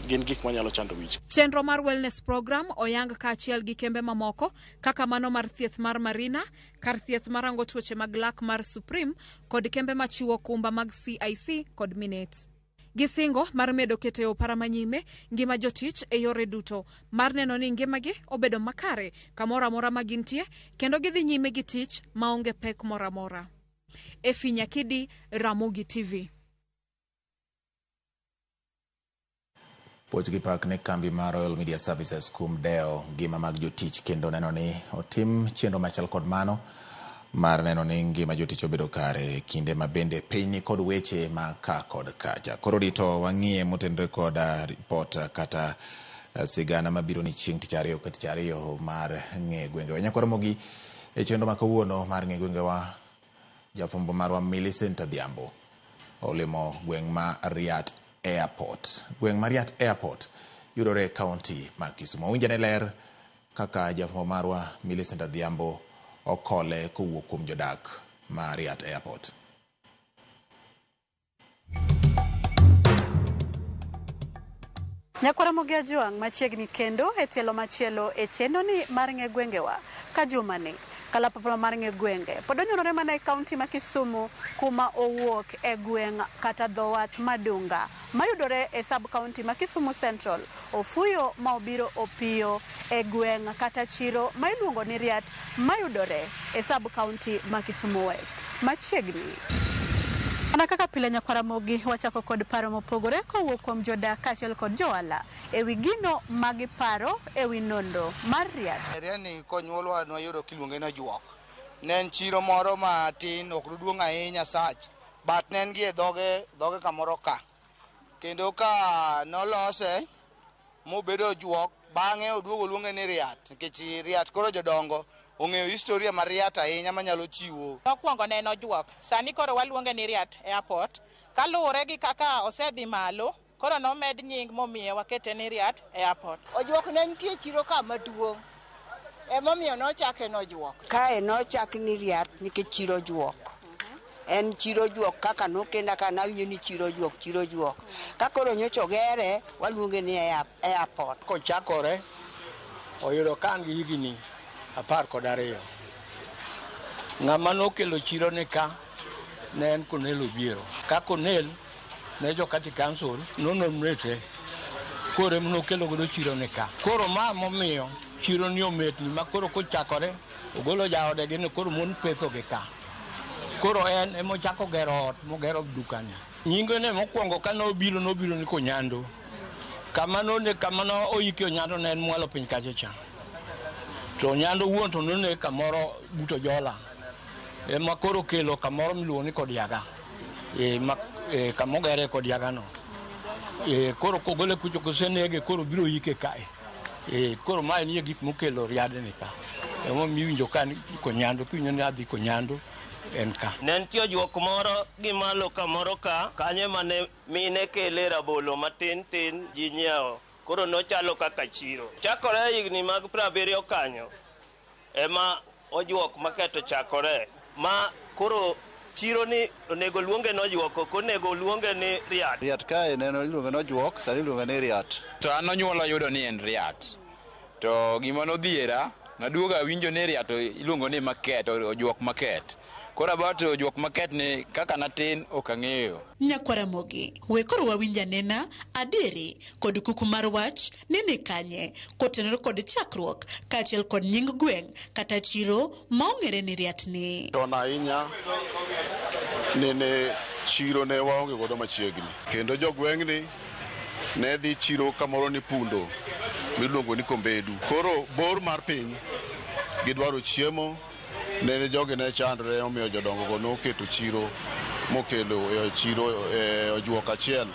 gin gik manyalo chando wich. Chenro mar Wellness Program oyang kaachiel gi kembe mamoko kaka mano mar thieth mar Marina, kar thieth marango tuoche mag lak mar Supreme kod kembe machiwo kumba mag CIC kod Minet. Gisingo mar medo keto e opara manyime ngima jotich e yore duto mar neno ni ngimagi obedo makare kamoro amora ma gintie kendo gidhi nyime gi tich maonge pek moro amora. Efi Nyakidi, Ramogi TV. Puoch gi pak ne kambi mar Royal Media Services kuom dewo ngima mag jotich kendo neno ni otim chenro machal kod mano mar neno ni ngima jotich obedo kare kinde ma bende piny ni kod weche ma ka kod kacha. Koro rito wang'iye motenore kod ripot kata sigana mabiro ni chieng' tich ariyo ka tich ariyo mar ng'e gwengewa. Nyaka Ramogi e chenro ma kawuono mar ng'e gwengewa, jafwambo marwa Millicent Adhiambo olimo gweng' ma Riat Airport. Gweng' ma Riat Airport yudore e kaunti ma Kisumu. Winjane ler kaka jafwambo marwa Millicent Adhiambo okole kowuok kuom jodak ma Riat Airport. Nyakwara Mogi Ajwang' machiegni kendo e tielo machielo e chenroni mar ng'e gwengewa ka jumani kalapapla mar ng'e gwenge pod onyonore mana e kaunti ma Kisumu kuma owuok e gweng' kata dho wath Madunga mayudore e sub kaunti ma Kisumu Central. Ofuyo ma obiro opiyo e gweng' kata chiro ma iluongo ni Riat mayudore e sub kaunti ma Kisumu West. Machiegni. Mana kaka pile nyakwara Ramogi wachako kod paro mopogore kowuok kuom jodak kaachiel kod johala ewi gino magiparo ewi nonro mar Riat. Riat ni konyuolwa nwayudo kiluonge ni ojuok. Ne en chiro moro matin, ok noduong' ahinya sach, but ne en gi e dhoge, dhoge kamoro ka. Kendo ka nolose mobedo ojuok, bang'e oduogo oluonge ni Riat, nikech Riat koro jodongo ong'eyo historia mar Riat ahinya manyalo chiwo. Mokwongo ne en ojuok, sani koro waluonge ni Riat Airport. Kaluwore gi kaka osedhi malo, koro nomed nying momiye wakete ni Riat Airport. Ojuok ne nitie chiro ka maduong', emomiyo nochake nojuok. Kae nochak ni Riat nikech chiro ojuok. En chiro ojuok kaka nokenda ka nawinjo ni chiro ojuok, chiro ojuok. Ka koro nyocha ogere, waluonge ni airport. Kochakore, oyudo ka an gi higni 12. Ng'ama nokelo chiro ni ka ne en Cornel Obiero. Ka Cornel ne jo County Council nonominate, koro ema nokelo godo chiro ni ka. Koro ma momiyo chiro ni ometni ma koro kochakore ogolo jaode gi ni koro mon petho gi ka. Koro en ema ochako gero ot mogero dukani. Nyinge ne mokwongo ka nobiro, nobiro ni Konyando. Kama none, kama no oike Onyando ne en mwalo piny kacha cha. To Onyando wuon to none kamoro but Ojola. Ema koro kelo kamoro miluongo ni Kodiaga. Kama ogere Kodiaga no. Koro kogole kucho kosenege koro biro ike kae. Koro mae nie gik mokelo riadni ka. Emomiyo iwinjo ka ni Konyando, kiwinjo ni adhi Konyando en ka. Ne nitie ojuok moro gi malo kamoro ka, kanyo ema ne mine kele rabolo matin tin ji nyiewo. Koro nochalo kaka chiro. Chakore higni mag 70 kanyo ema ojuok maketo chakore. Ma koro chiro ni onego luonge ni ojuok, ok onego luonge ni Riat. Riat kae neno iluonge ni ojuok, sani iluonge ni Riat. To an nonyuola yudo ni en Riat. To gima nodhiera, naduogo awinjo ni Riat iluongo ni Maket, ojuok Maket. Koro about ojuok Maket ni kaka natin ok ang'eyo. Nyakwara Mogi, we koro wawinj anena adieri kod kuku mar wach ni ni kanye kotenore kod chakruok kaachiel kod nying gweng' kata chiro ma ong'ere ni Riat ni. Chon ahinya nene chiro ne waonge godo machiegni. Kendo jogweng'ni ne dhi chiro kamoro ni Pundo miluongo ni Kombedu. Koro bor mar piny gidwaro chiemo, nene jogi ne chandre omiyo jodongo go noketo chiro mokelo e chiro e ojuok achiel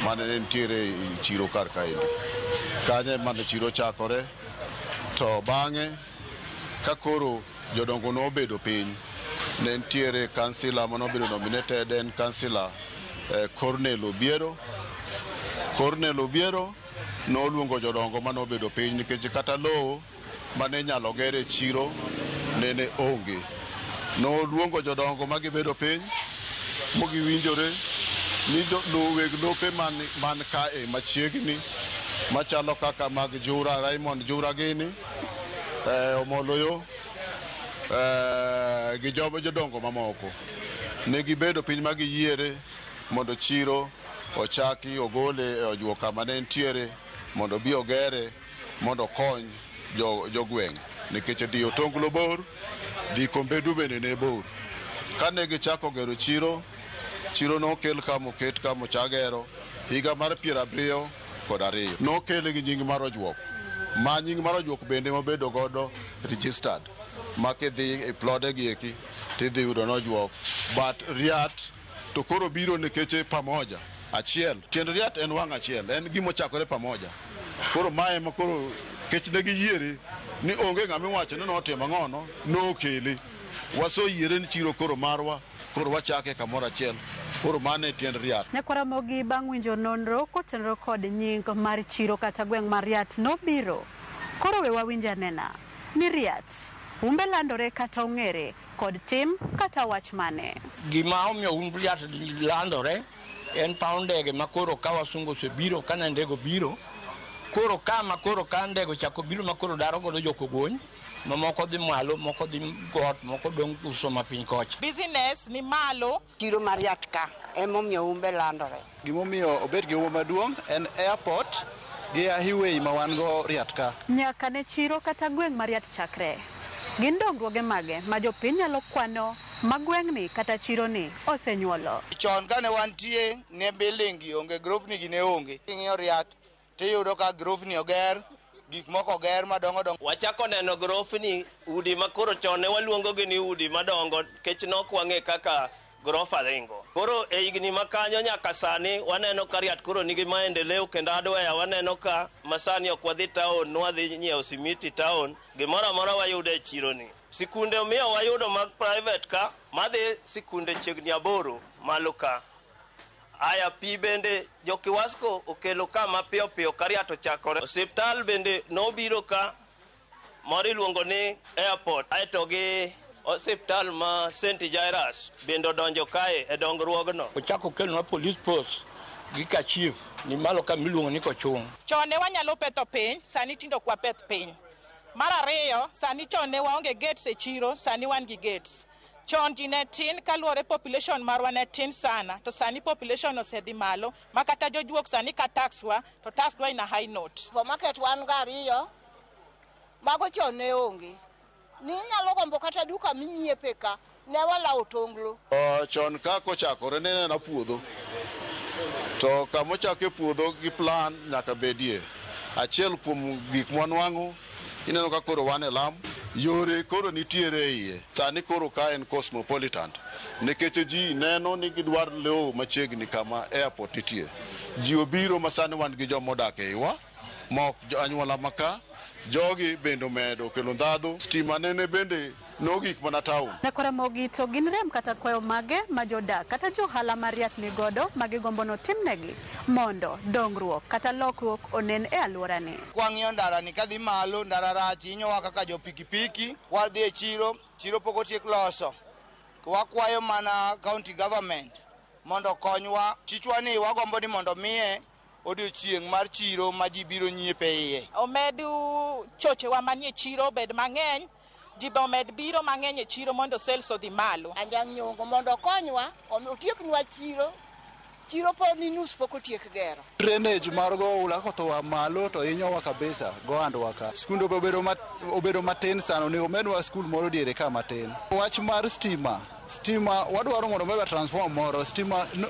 mane nitiere e chiro kar kaendi. Kanyo ema ne chiro chakore, to bang'e ka koro jodongo nobedo piny, ne nitiere kansila manobedo nominated, en kansila Cornel Obiero. Cornel Obiero noluongo jodongo manobedo piny nikech kata lowo mane inyalo gere chiro nene onge. Noluongo jodongo magibedo piny mogiwinjore ni weg lope man kae machiegni machalo kaka mag Jura, Raymond Jura gini, Omoloyo, gi jodongo mamoko. Ne gibedo piny ma giyiere mondo chiro ochaki ogole e ojuok kama ne nitiere mondo obi ogere mondo okony jogweng' nikech dhi Otonglo bor, dhi Kombedu bende ne bor. Kane gichako gero chiro, chiro nokel kama oket kama ochak gero higa mar 72. Nokele gi nying mar ojuok, ma nying mar ojuok bende mobedo godo registered, ma kidhi e plode gi eki tidhi yudo nojuok. But Riat to koro biro nikech pamoja achiel. Tiend Riat en wang' achiel, en gima ochakore pamoja. Koro mae ema koro kech ne giyiere ni onge ng'ama iwacho ni notimo ang'ono, nokele. Wasoyiere ni chiro koro marwa, koro wachake kamoro achiel Koro mano e tiend Riat. Nyakwaramogi bang' winjo nonro kotenore kod nying mar chiro kata gweng' mar Riat nobiro. Koro we wawinj anena ni Riat humbe landore kata ong'ere kod tim kata wach mane. Gima omiyo humb Riat landore en paw ndege ma koro ka wasungu osebiro kane ndege obiro koro ka ma koro ka ndege ochako biro ma koro daro godo jokogony mamoko dhi malo moko dhi got moko dong' uso ma piny kocha. Business ni malo. Chiro mar Riat ka emomiyo humbe landore. Gimomiyo obed gi huma maduong' en airport gi highway ma wan go Riat ka. Nyaka ne chiro kata gweng' mar Riat chakre. Gin dongruoge mage ma jopiny nyalo kwano ma gweng'ni kata chironi osenyuolo? Chon kane wantie ne building gi onge, grofni gi ne onge. King'iyo Riat tiyudo ka grofni oger, gik moko oger madongo dongo. Wachako neno grofni, udi ma koro chon ne waluongo gi ni udi madongo nikech nok wang'e kaka grofa ringo. Koro e higni makanyo nyaka sani waneno ka Riat koro nigi maendeleo kendo hardware waneno ka masani ok wadhi town, nwadhi nyiewo simiti town, gimoro amora wayudo e chironi. Sikunde miyo wayudo mag private ka madhi sikunde chiegni 8 malo ka. Aya pi bende jo Kiwasco okelo ka mapiyo piyo ka Riat ochakore. Osiptal bende nobiro ka moro iluongo ni airport aeto gi osiptal ma St. Jairus bende odonjo kae e dongruogno. Ochako okelonwa police post gi ka chief ni malo ka miluongo ni Kochung'. Chon ne wanyalo petho piny, sani tinde ok wapeth piny. Mar ariyo, sani chon ne waonge gates e chiro, sani wan gi gates. Chon ji ne tin kaluwore population marwa ne tin sana, to sani population osedhi malo ma kata jojuok sani ka tax wa, to tax wa in a high note. Supermarket wan go ariyo, mago chon ne onge. Ninyalo gombo kata duka minyiepe ka, ne walawo tonglo. Chon ka kochakore ne en puodho. To kamochake puodho gi plan nyaka bedie. Achiel kuom gik mwanwang'o, ineno ka koro wan e lam, yore koro nitiere e iye. Sani koro ka en cosmopolitan. Nikech ji neno ni gidwar lowo machiegni kama airport nitie. Ji obiro ma sani wan gi joma odak e iwa, ma ok anyuola ma ka. Jogi bende omedo kelo ndhadhu. Stima nene bende nogik mana town. Nyakwaramogi to gin rem kata kwayo mage ma jodak kata johala mar Riat ni godo ma gigombo notimnegi mondo dongruok kata lokruok onen e alworani. Kwang'iyo ndara ni kadhi malo, ndara rach hinyowa kaka jo pikipiki, wadhi e chiro, chiro pok otiek loso. Wakwayo mana county government mondo okonywa. Tichwa ni wagombo ni mondo miye odiochieng' mar chiro ma ji biro nyiepe iye. Omed chochewa manie chiro obed mang'eny, ji be omed biro mang'eny e chiro mondo sales odhi malo. Anjang' Nyong'o mondo okonywa, otieknwa chiro. Chiro pod ni nus pok otiek gero. Drainage mar go oula koth oa malo to hinyowa kabisa go handwa ka. Skunde be obedo matin sana, onego omedwa skul moro diere ka matin. Wach mar stima, stima wadwaro mondo omedwa transformer moro, stima no,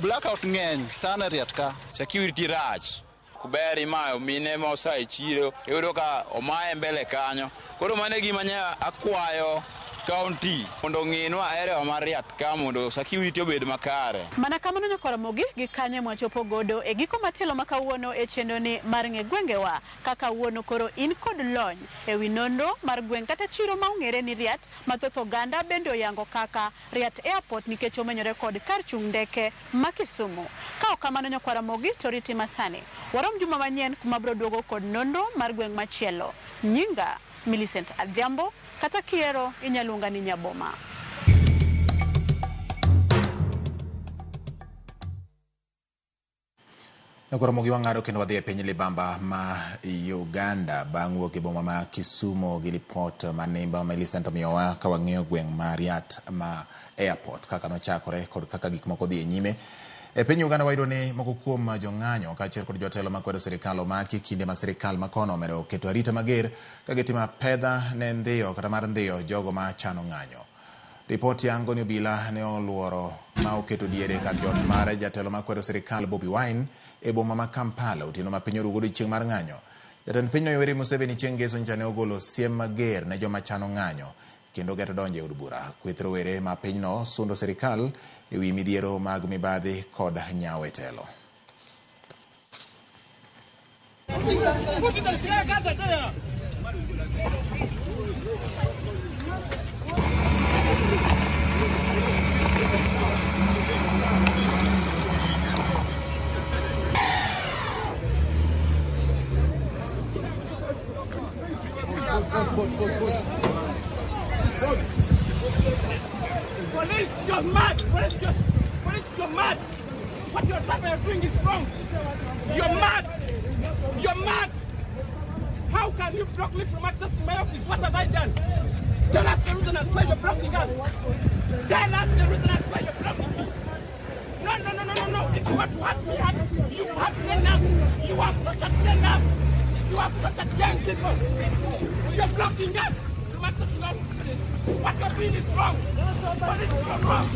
blackout ng'eny sana e Riat ka. Security rach. Ok ber imayo mine ma osa e chiro, iyudo ka omaye mbele kanyo. Koro mano e gima nya akwayo county mondo ong'inwa area mar Riat ka mondo security obed makare. Mana kamano nyakwaramogi gi kanye mwachopo godo e giko matielo ma kawuono e chenro ni mar ng'e gwengewa kaka wuono koro in kod lony e wi nonro mar gweng' kata chiro ma ong'ere ni Riat ma thoth oganda bende oyango kaka Riat Airport nikech omenyore kod kar chung' ndeke ma Kisumu. Ka ok kamano nyakwaramogi to riti masani. Warom juma manyien kuma biro duogo kod nonro mar gweng' machielo. Nyinga Millicent Adhiambo kata kiero inyaluonga ni Nyaboma. Nyakwaramogi wang'ado kendo wadhi e piny libamba ma Uganda bang' wuok e boma ma Kisumu gi lipot manimba ma Millicent omiyowa ka wang'iyo gweng' ma Riat ma airport kaka nochakore kod kaka gik moko dhi e nyime. E piny Uganda wayudo ni moko kuom jong'anyo kaachiel kod jotelo makwedo sirikal omaki kinde ma sirikal makono omedo keto arita mager ka gitimo apedha ne ndhiyo kata mar ndhiyo jogo ma chano ng'anyo. Ripot yango ni obila ne oluoro ma oketo diere kar jot mar jatelo makwedo sirikal Bobi Wine e boma ma Kampala otieno ma piny orugo godiechieng' mar ng'anyo. Jatend pinyno Yoweri Museveni chieng' ngeso nyocha ne ogolo siem mager ne joma chano ng'anyo kendo geto donjo e od bura. Kweth rowere ma pinyno sundo sirikal e wi midhiero mag mibadhi kod nyawo e telo. Police, you're mad. Police, you're mad. What your driver are doing is wrong. You're mad. You're mad. How can you block me from accessing my office? What have I done? Tell us the reason as why you're blocking us. Tell us the reason as why you're blocking me. No, no, no, no, no, no. If you want to hurt me, hurt. You hurt me enough. You have tortured me enough. You have tortured young people. You're blocking us from accessing our offices. What you're doing is wrong. Police, you're wrong.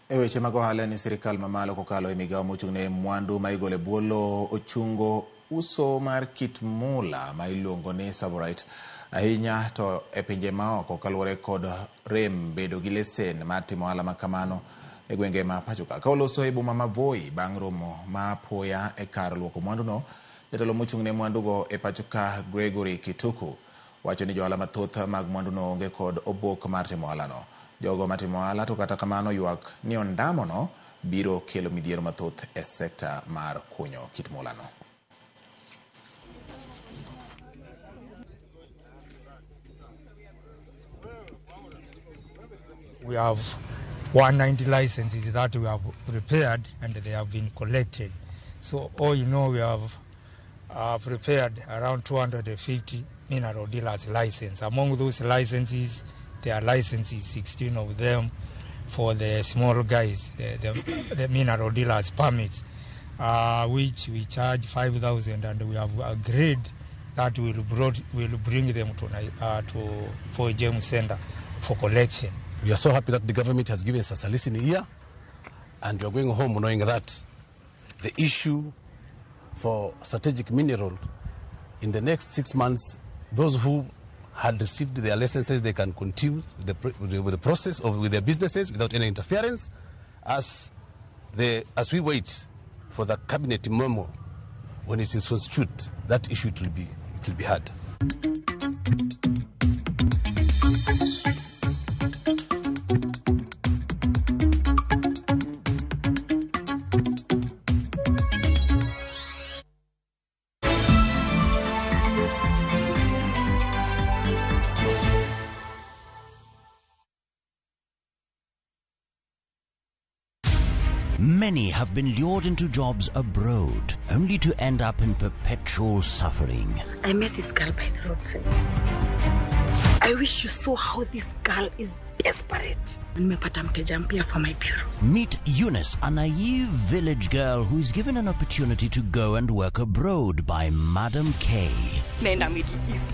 E weche mag ohala ni sirikal mamalo kokalo e migawo mochung' ne mwandu ma igolo e bwo lowo ochungo uso mar kit mula ma iluongo ni Savorite ahinya to e pinje maoko kaluwore kod rem bedo gi lesen mar timo ohala ma kamano e gwenge ma pacho ka. Ka oloso e boma ma Voi bang' romo ma apoya e kar luoko mwanduno, jatelo mochung' ne mwandugo e pacho ka Gregory Kituku wacho ni johala mathoth mag mwanduno onge kod obok mar timo ohalano. Jogo matimo ohala to kata kamano ywak ni ondamono biro kelo midhiero mathoth e sekta mar kunyo kit mulano. We have 190 licenses that we have prepared and they have been collected. So all you know, we have prepared around 250 mineral dealers license. Among those licenses, there are licenses, 16 of them for the small guys, the mineral dealers permits, which we charge 5,000, and we have agreed that we'll bring them to Fort James Center for collection. We are so happy that the government has given us a listening ear, and we are going home knowing that the issue for strategic mineral in the next 6 months, those who had received their licenses, they can continue with the process of with their businesses without any interference, as we wait for the cabinet memo. When it is constituted, that issue it will be heard. Many have been lured into jobs abroad, only to end up in perpetual suffering. I met this girl by the roadside. I wish you saw how this girl is desperate. Nimepata mteja mpya for my bureau. Meet Eunice, a naive village girl who is given an opportunity to go and work abroad by Madam K. Nenda Middle East.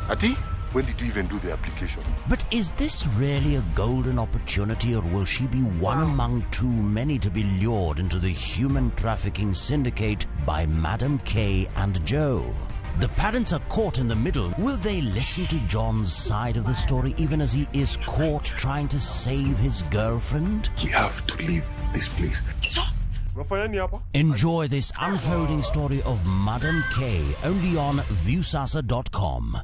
Ati? When did you even do the application? But is this really a golden opportunity, or will she be one among too many to be lured into the human trafficking syndicate by Madam K and Joe? The parents are caught in the middle. Will they listen to John's side of the story even as he is caught trying to save his girlfriend? We have to leave this place. Enjoy this unfolding story of Madam K only on Viusasa.com.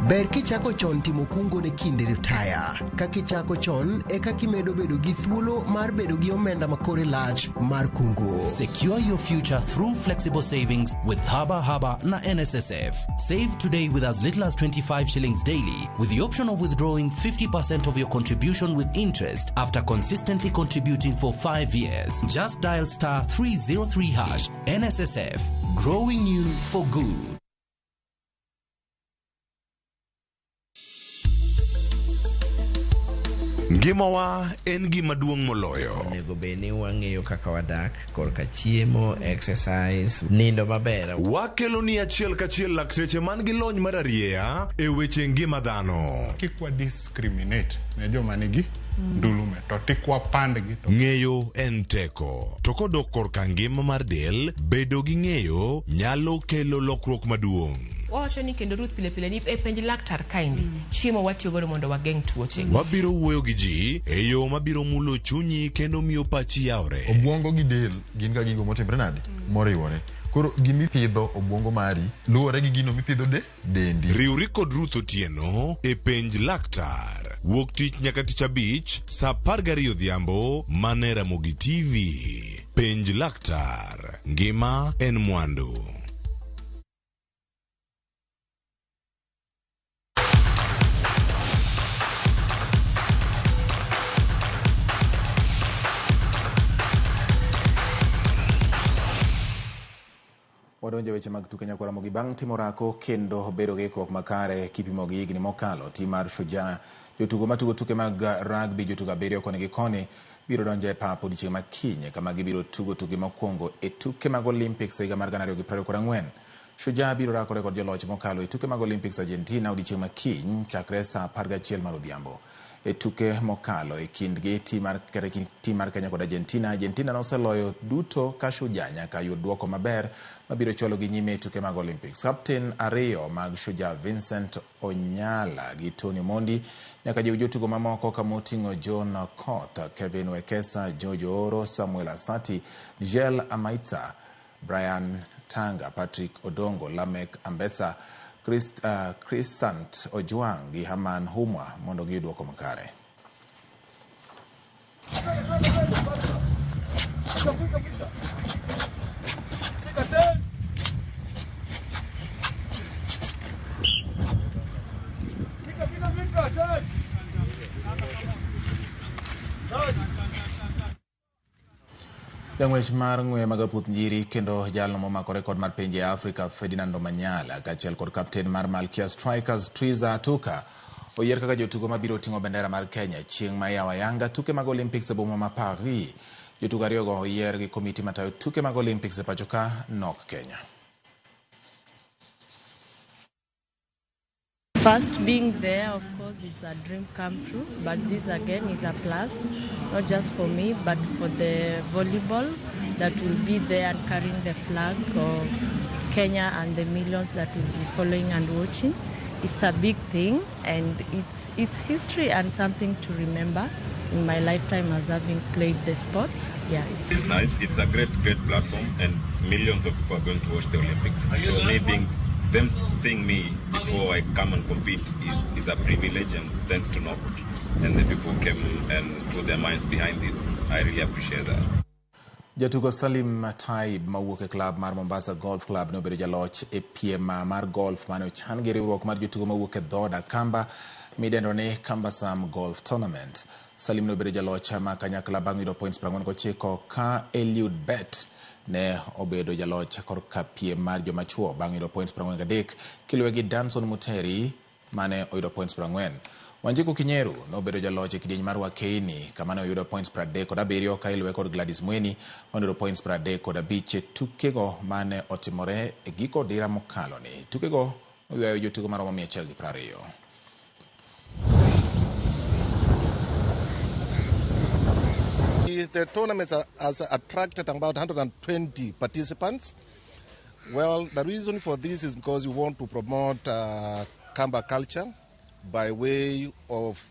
Ber kichako chon timo kungo ne kinde ritaya. Ka kichako chon, eka kimedo bedo gi thuolo mar bedo gi omenda ma kore lach mar kungo. Secure your future through flexible savings with Haba Haba na NSSF. Save today with as little as 25 shillings daily, with the option of withdrawing 50% of your contribution with interest after consistently contributing for 5 years. Just dial star 303#. NSSF, growing you for good. Ngimawa en gima duong' moloyo. Onego bed ni wang'eyo kaka wadak korka chiemo, exercise, nindo maber. Wakelo ni achiel kachiel lakteche man gi lony mar arieya e weche ngima dhano. Kik wa discriminate ne joma nigi ndulume to tik wapandgi. Ng'eyo en teko. To kodok korka ngima mar del, bedo gi ng'eyo nyalo kelo lokruok maduong'. Wawacho ni kendo Ruth pile pile ni e penj laktar kaendi chiemo watiyo godo mondo wageng' tuoche. Wabiro wuoyo gi ji e yo mabiro mulo chunyi kendo miyo pachi yawre. Obwongo gi del gin ga gigo motimre nade? Moriwore. Koro gimipidho obwongo mari luwore gi gino mipidho de dendi. Riwri kod Ruth Otieno e Penj Laktar. Wuok tich nyaka tich abich saa 12 odhiambo mana e Ramogi TV. Penj Laktar. Ngima en mwandu. Wadonjo e weche mag tuke nyakwa Ramogi bang' timo orako kendo bedo gi ikruok makare kipimo gi higni mokalo. Tim mar Shujaa jotugo matugo tuke mag rugby jotugo 7 koni gi koni biro donjo e pap odiechieng' ma kiny kama gibiro tugo tukgi mokwongo e tuke mag Olympics e higa mar 2024. Shujaa biro rakore kod joloch mokalo e tuke mag Olympics Argentina odiechieng' ma kiny chakre saa 11 mar odhiambo. E tuke mokalo e kindgi tim mar Kenya kod Argentina, Argentina noseloyo duto ka Shujaa nyaka yud duoko maber mabiro chwalogi nyime e tuke mag Olympics. Kapten 2 mag Shujaa Vincent Onyala gi Tony Omondi nyaka jiw jotugo mamoko kamoting'o John Okoth, Kevin Wekesa, George Ooro, Samuel Asati, Nigel Amaitsa, Brian Tanga, Patrick Odongo, Lamek Ambesa, Crisant Ojwang gi Haman Humwa mondo giyud duoko makare. Jang'wech mar ng'we mag apuoth njiri kendo jalno momako rekod mar pinje e Afrika Ferdinand Omanyala kaachiel kod kapten mar Malkia Strikers Triza Atuka oyier kaka jotugo mabiro ting'o bendera mar Kenya chieng' ma iyawo ayanga tuke mag Olympics e boma ma Paris. Jotugo ariyogo oyier gi komiti matayo tuke mag Olympics e pacho ka nok Kenya. First, being there, of course, it's a dream come true, but this again is a plus, not just for me, but for the volleyball that will be there and carrying the flag of Kenya and the millions that will be following and watching. It's a big thing, and it's history and something to remember in my lifetime as having played the sports. Yeah, it's nice. It's a great platform, and millions of people are going to watch the Olympics. So me being them seeing me before I come and compete is a privilege, and thanks to NOC and the people who came and put their minds behind this. I really appreciate that. Jatugo Salim Taib mawuok e club mar Mombasa Golf Club ne obedo jaloch e piem mar golf mane ochan gi riwruok mar jotugo mawuok e dhood Akamba midendo ni Kambasam Golf Tournament. Salim ne obedo jaloch ma kanyakla bang' yudo points 49 ka Eliud Bet ne obedo jaloch korka piem mar joma chuo bang' yudo points 43 kiluwe gi Danson Muteri mane oyudo points 40. Wanjiku Kinyeru nobedo jaloch e kidieny mar Wakeini kama ne oyudo points 37 ka iluwe kod Gladys Mweni mane oyudo points 35 e tukego mane otimore e giko dira mokalo ni. Tukego oywayo jotugo maromo 120. The tournament has attracted about 120 participants. Well, the reason for this is because we want to promote Kamba culture by way of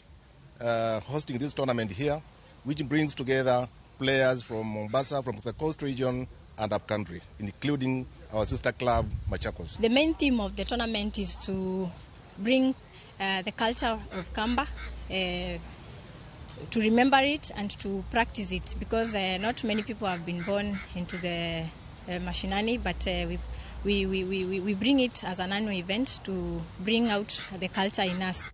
hosting this tournament here, which brings together players from Mombasa, from the coast region and upcountry, including our sister club, Machakos. The main theme of the tournament is to bring the culture of Kamba, to remember it and to practice it, because not many people have been born into the mashinani, but we bring it as an annual event to bring out the culture in us.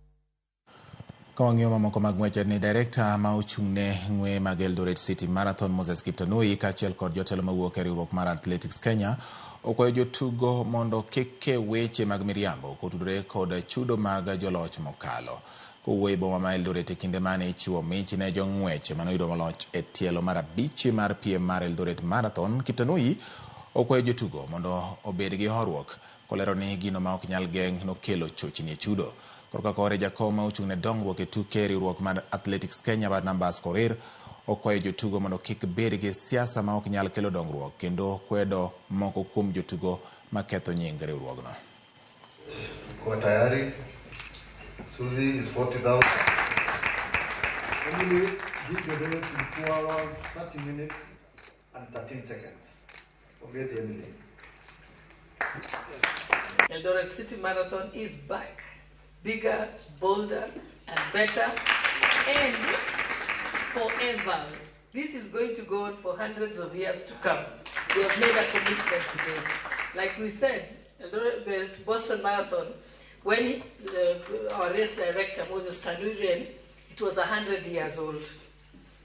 Ka wang'iyo mamoko mag ng'wech ni director ma ochung'ne ng'we mag Eldoret City Marathon Moses Kiptanui kaachiel kod jotelo mawuok e riwruok mar Athletics Kenya okwayo jotugo mondo kik ke weche mag miriambo kotudore kod chudo mag joloch mokalo. Kowuoyo e boma ma Eldoret e kinde mane ichiwo mich ne jong'wech manoyudo loch e tielo mar 5 mar piem mar Eldoret Marathon, Kiptanui okwayo jotugo mondo obed gi horuok kolero ni gino ma ok nyal geng' nokelo chochni e chudo. Korka kore jakom ma ochung' ne dongruok e tuke riwruok mar Athletics Kenya Barnabas Korir okwayo jotugo mondo kik bed gi siasa ma ok nyal kelo dongruok kendo kwedo moko kuom jotugo maketho nying riwruogno. Kwa tayari Suzy is 40,000. Emily did the race in 2 hours, 30 minutes and 13 seconds. Pongezi Emily. Eldoret City Marathon is back, bigger, bolder, and better, and forever. This is going to go on for hundreds of years to come. We have made a commitment today. Like we said, Eldoret, the Boston Marathon, when our race director, Moses Tanui, ran, it was 100 years old.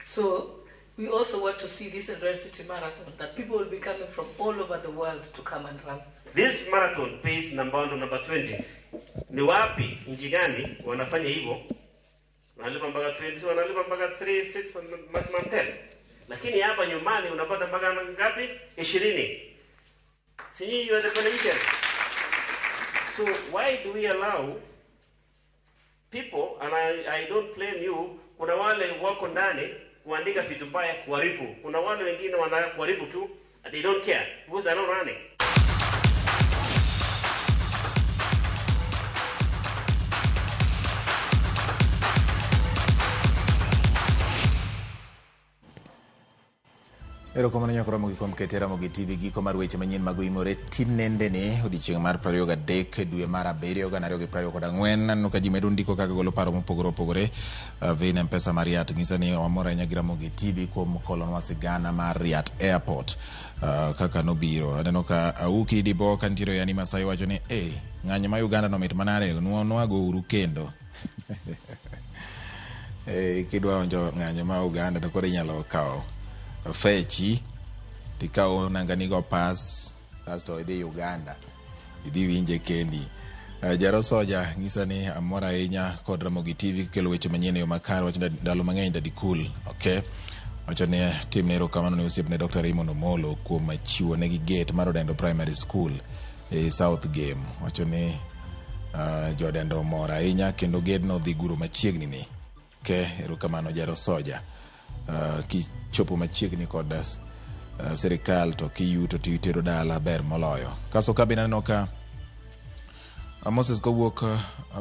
So we also want to see this Eldoret City Marathon, that people will be coming from all over the world to come and run. This marathon pays number 1 to number 20. Ni wapi nchi gani wanafanya hivyo? Wanalipa mpaka 20, wanalipa mpaka 3, 6, maximum 10. Lakini hapa nyumbani unapata mpaka ngapi? 20. Si nyinyi you are the beneficiary. So why do we allow people, and I don't blame you, kuna wale wako ndani kuandika vitu mbaya kuharibu. Kuna wale wengine wanakuharibu tu, and they don't care because they're not running. Erokamano nyako Ramogi kuom kete Ramogi TV giko mar weche manyien mag oimore tinendeni odiochieng' mar 23 dwe mar 7 2024. Aneno ka ji medo ndiko kaka golo paro mopogore opogore. Vin M-Pesa mar Riat ng'isa ni wamor ahinya gi Ramogi TV kuom kolonwa sigana mar Riat Airport kaka nobiro. Aneno ka Auki Dibo kantiere yani Masai wacho ni ng'anyo ma Uganda no mit manade nwago uru kendo. Kidwa onjo ng'anyo ma Uganda to koro inyalo kawo fechi tikawo nanganigo pas kasto idhi Uganda idhi winje kendi. Jaro Soja ng'isa ni amor ahinya kod Ramogi TV kelo weche manyien e yo makare, wacho ndalo mang'eny Daddy Cool. Okay, wacho ni timne erokamano ne osiepne Dr. Raymond Omolo kuom chiwo negi gate mar Odendo Primary School e South Game. Wacho ni jodendo omor ahinya kendo gate no dhi guro machiegni ni. Okay, erokamano Jaro Soja. Kichopo machiegni kod sirikal to kiyuto to itero dala ber moloyo. Kaso ka bende aneno ka Moses kowuok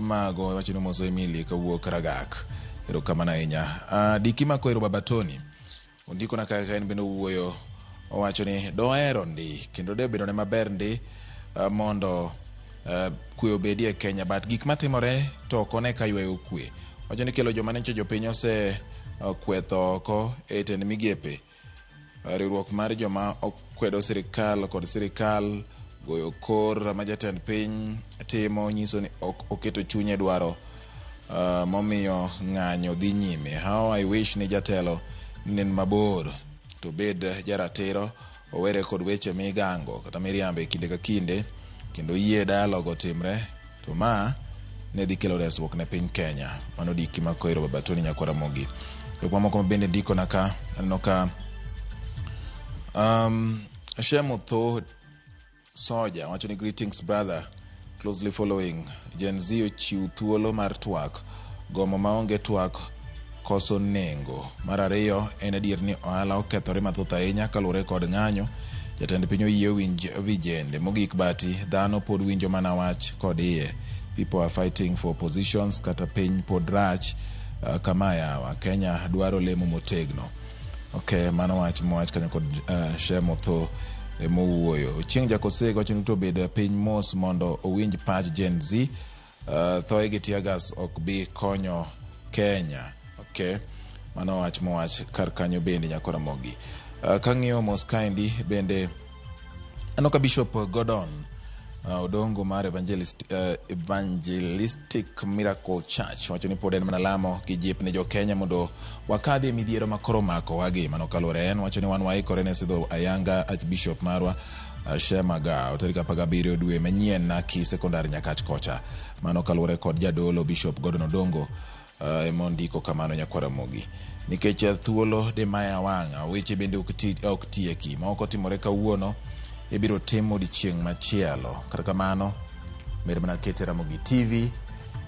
Mago wacho ni moso Emily kowuok Ragak. Erokamano ahinya. Diki Makoero Baba Tony ondiko na kaka en bende owuoyo, owacho ni dohero ndi kendo de bedone maber ndi mondo kwe obedie e Kenya, but gik matimore to ok one ka ywayo kwe. Wacho ni kelo joma nyocha jopiny ose kwetho oko e tend migepe, riwruok mar joma okwedo sirikal kod sirikal goyo kor ma jatend piny timo nyiso ni ok oketo chunye dwaro momiyo ng'anyo dhi nyime. How I wish ni jatelo nen mabor to bed jaratiro, owere kod weche migango kata miriambo e kinde ka kinde kendo yie dialogue otimre, to ma ne dhi kelo resruok ne piny Kenya. Mano Diki Makoero Baba Tony Nyakwar Ramogi. Jok mamoko bende ndiko na ka aneno ka Shemotho Soja wacho ni greetings brother, closely following Gen Z ochiw thuolo mar twak, gomo maonge twak koso nengo. Mar ariyo, en adier ni ohala okethore mathoth ahinya kaluwore kod ng'anyo. Jatend piny oyie winj vijende. Mogik bati, dhano pod winjo mana wach kod iye. People are fighting for positions kata piny pod rach kama yawa. Kenya dwaro lemo motegno. Okay, mano wach mowach kanyo kod Shemotho mowuoyo. Ochieng' Jakosego wacho ni to obed piny mos mondo owinj pach Gen Z. Thoe gi tear gas ok bi konyo Kenya. Okay, mano wach mowach kar kanyo bende Nyakor Ramogi. Kang'iyo mos kaendi bende aneno ka Bishop Gordon Odongo mar Evangelistic Miracle Church wacho ni pod en mana lamo gi jip ne jo Kenya mondo wakadhi e midhiero ma koro omakowa gi. Mano kaluwore en wacho ni wan waikore ne sidho ayanga Archbishop marwa Shem Agao tarik 17 dwe manyien Naki Sekondar Nyakach kocha. Mano kaluwore kod jadolo Bishop Gordon Odongo ema ondiko kamano Nyakwar Ramogi. Nikech thuolo de maya wang'a, weche bende ok tieki. Moko timore kawuono ibiro tim odiochieng' machielo. Kata kamano, med mana kete Ramogi TV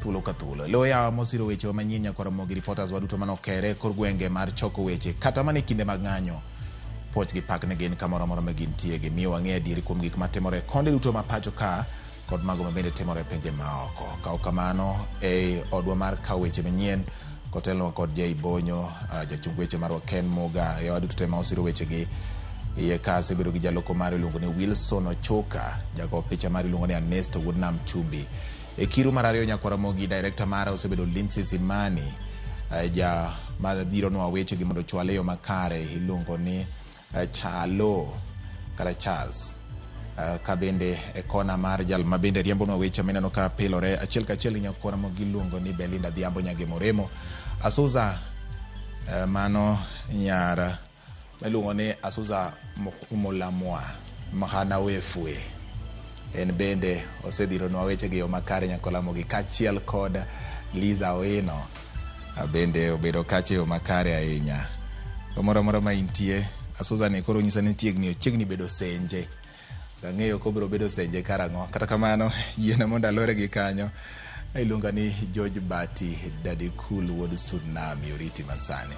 thuolo ka thuolo. Lo yawa mosiro weche manyien Nyakwar Ramogi, reporters waduto manokere kor gwenge mar choko weche kata mana e kinde mag ng'anyo. Puoch gi pak ne gin kamoro amora ma gintie, gimiyo wang'e adieri kuom gik matimore konde duto ma pacho ka kod mago mabende timore e pinje maoko. Kaw kamano e odwa mar kawo weche manyien kotelnwa kod Jay Bonyo, jachung weche marwa Ken Muga, yawa duto te ma osiro wechegi. Iye ka asebedo gi jaloko mare iluongo ni Wilson Ochuka, jago picha mare iluongo ni Ernesto wuod Nam Chumbi. E kiru mar ariyo nyakwar Ramogi, director mara osebedo Lindsay Simani, ja madhironwa weche gi mondo ochwal e yo makare iluongo ni Chalo kata Charles. Ka bende e kona mar jal ma bende riembonwa weche mineno ka pilore achiel kachiel gi nyakwar Ramogi iluongo ni Belinda Adhiambo Nyagemo Remo. Asuza mano nyar iluongo ni Asuza Mulamwa Mhana Wefwe. En bende osedhironwa weche gi yo makare nyakwar Ramogi kaachiel kod Liza Owino bende obedo kacha e yo makare ahinya. Kamoro amora ma intie, Asuza ni koro nyisa ni chiegni ochiegni bedo senje. Ang'eyo kobiro bedo senje karang'o. Kata kamano, yiena mondo alore gi kanyo. Iluonga ni George Bati Daddy Cool wuod Tsunami oriti masani.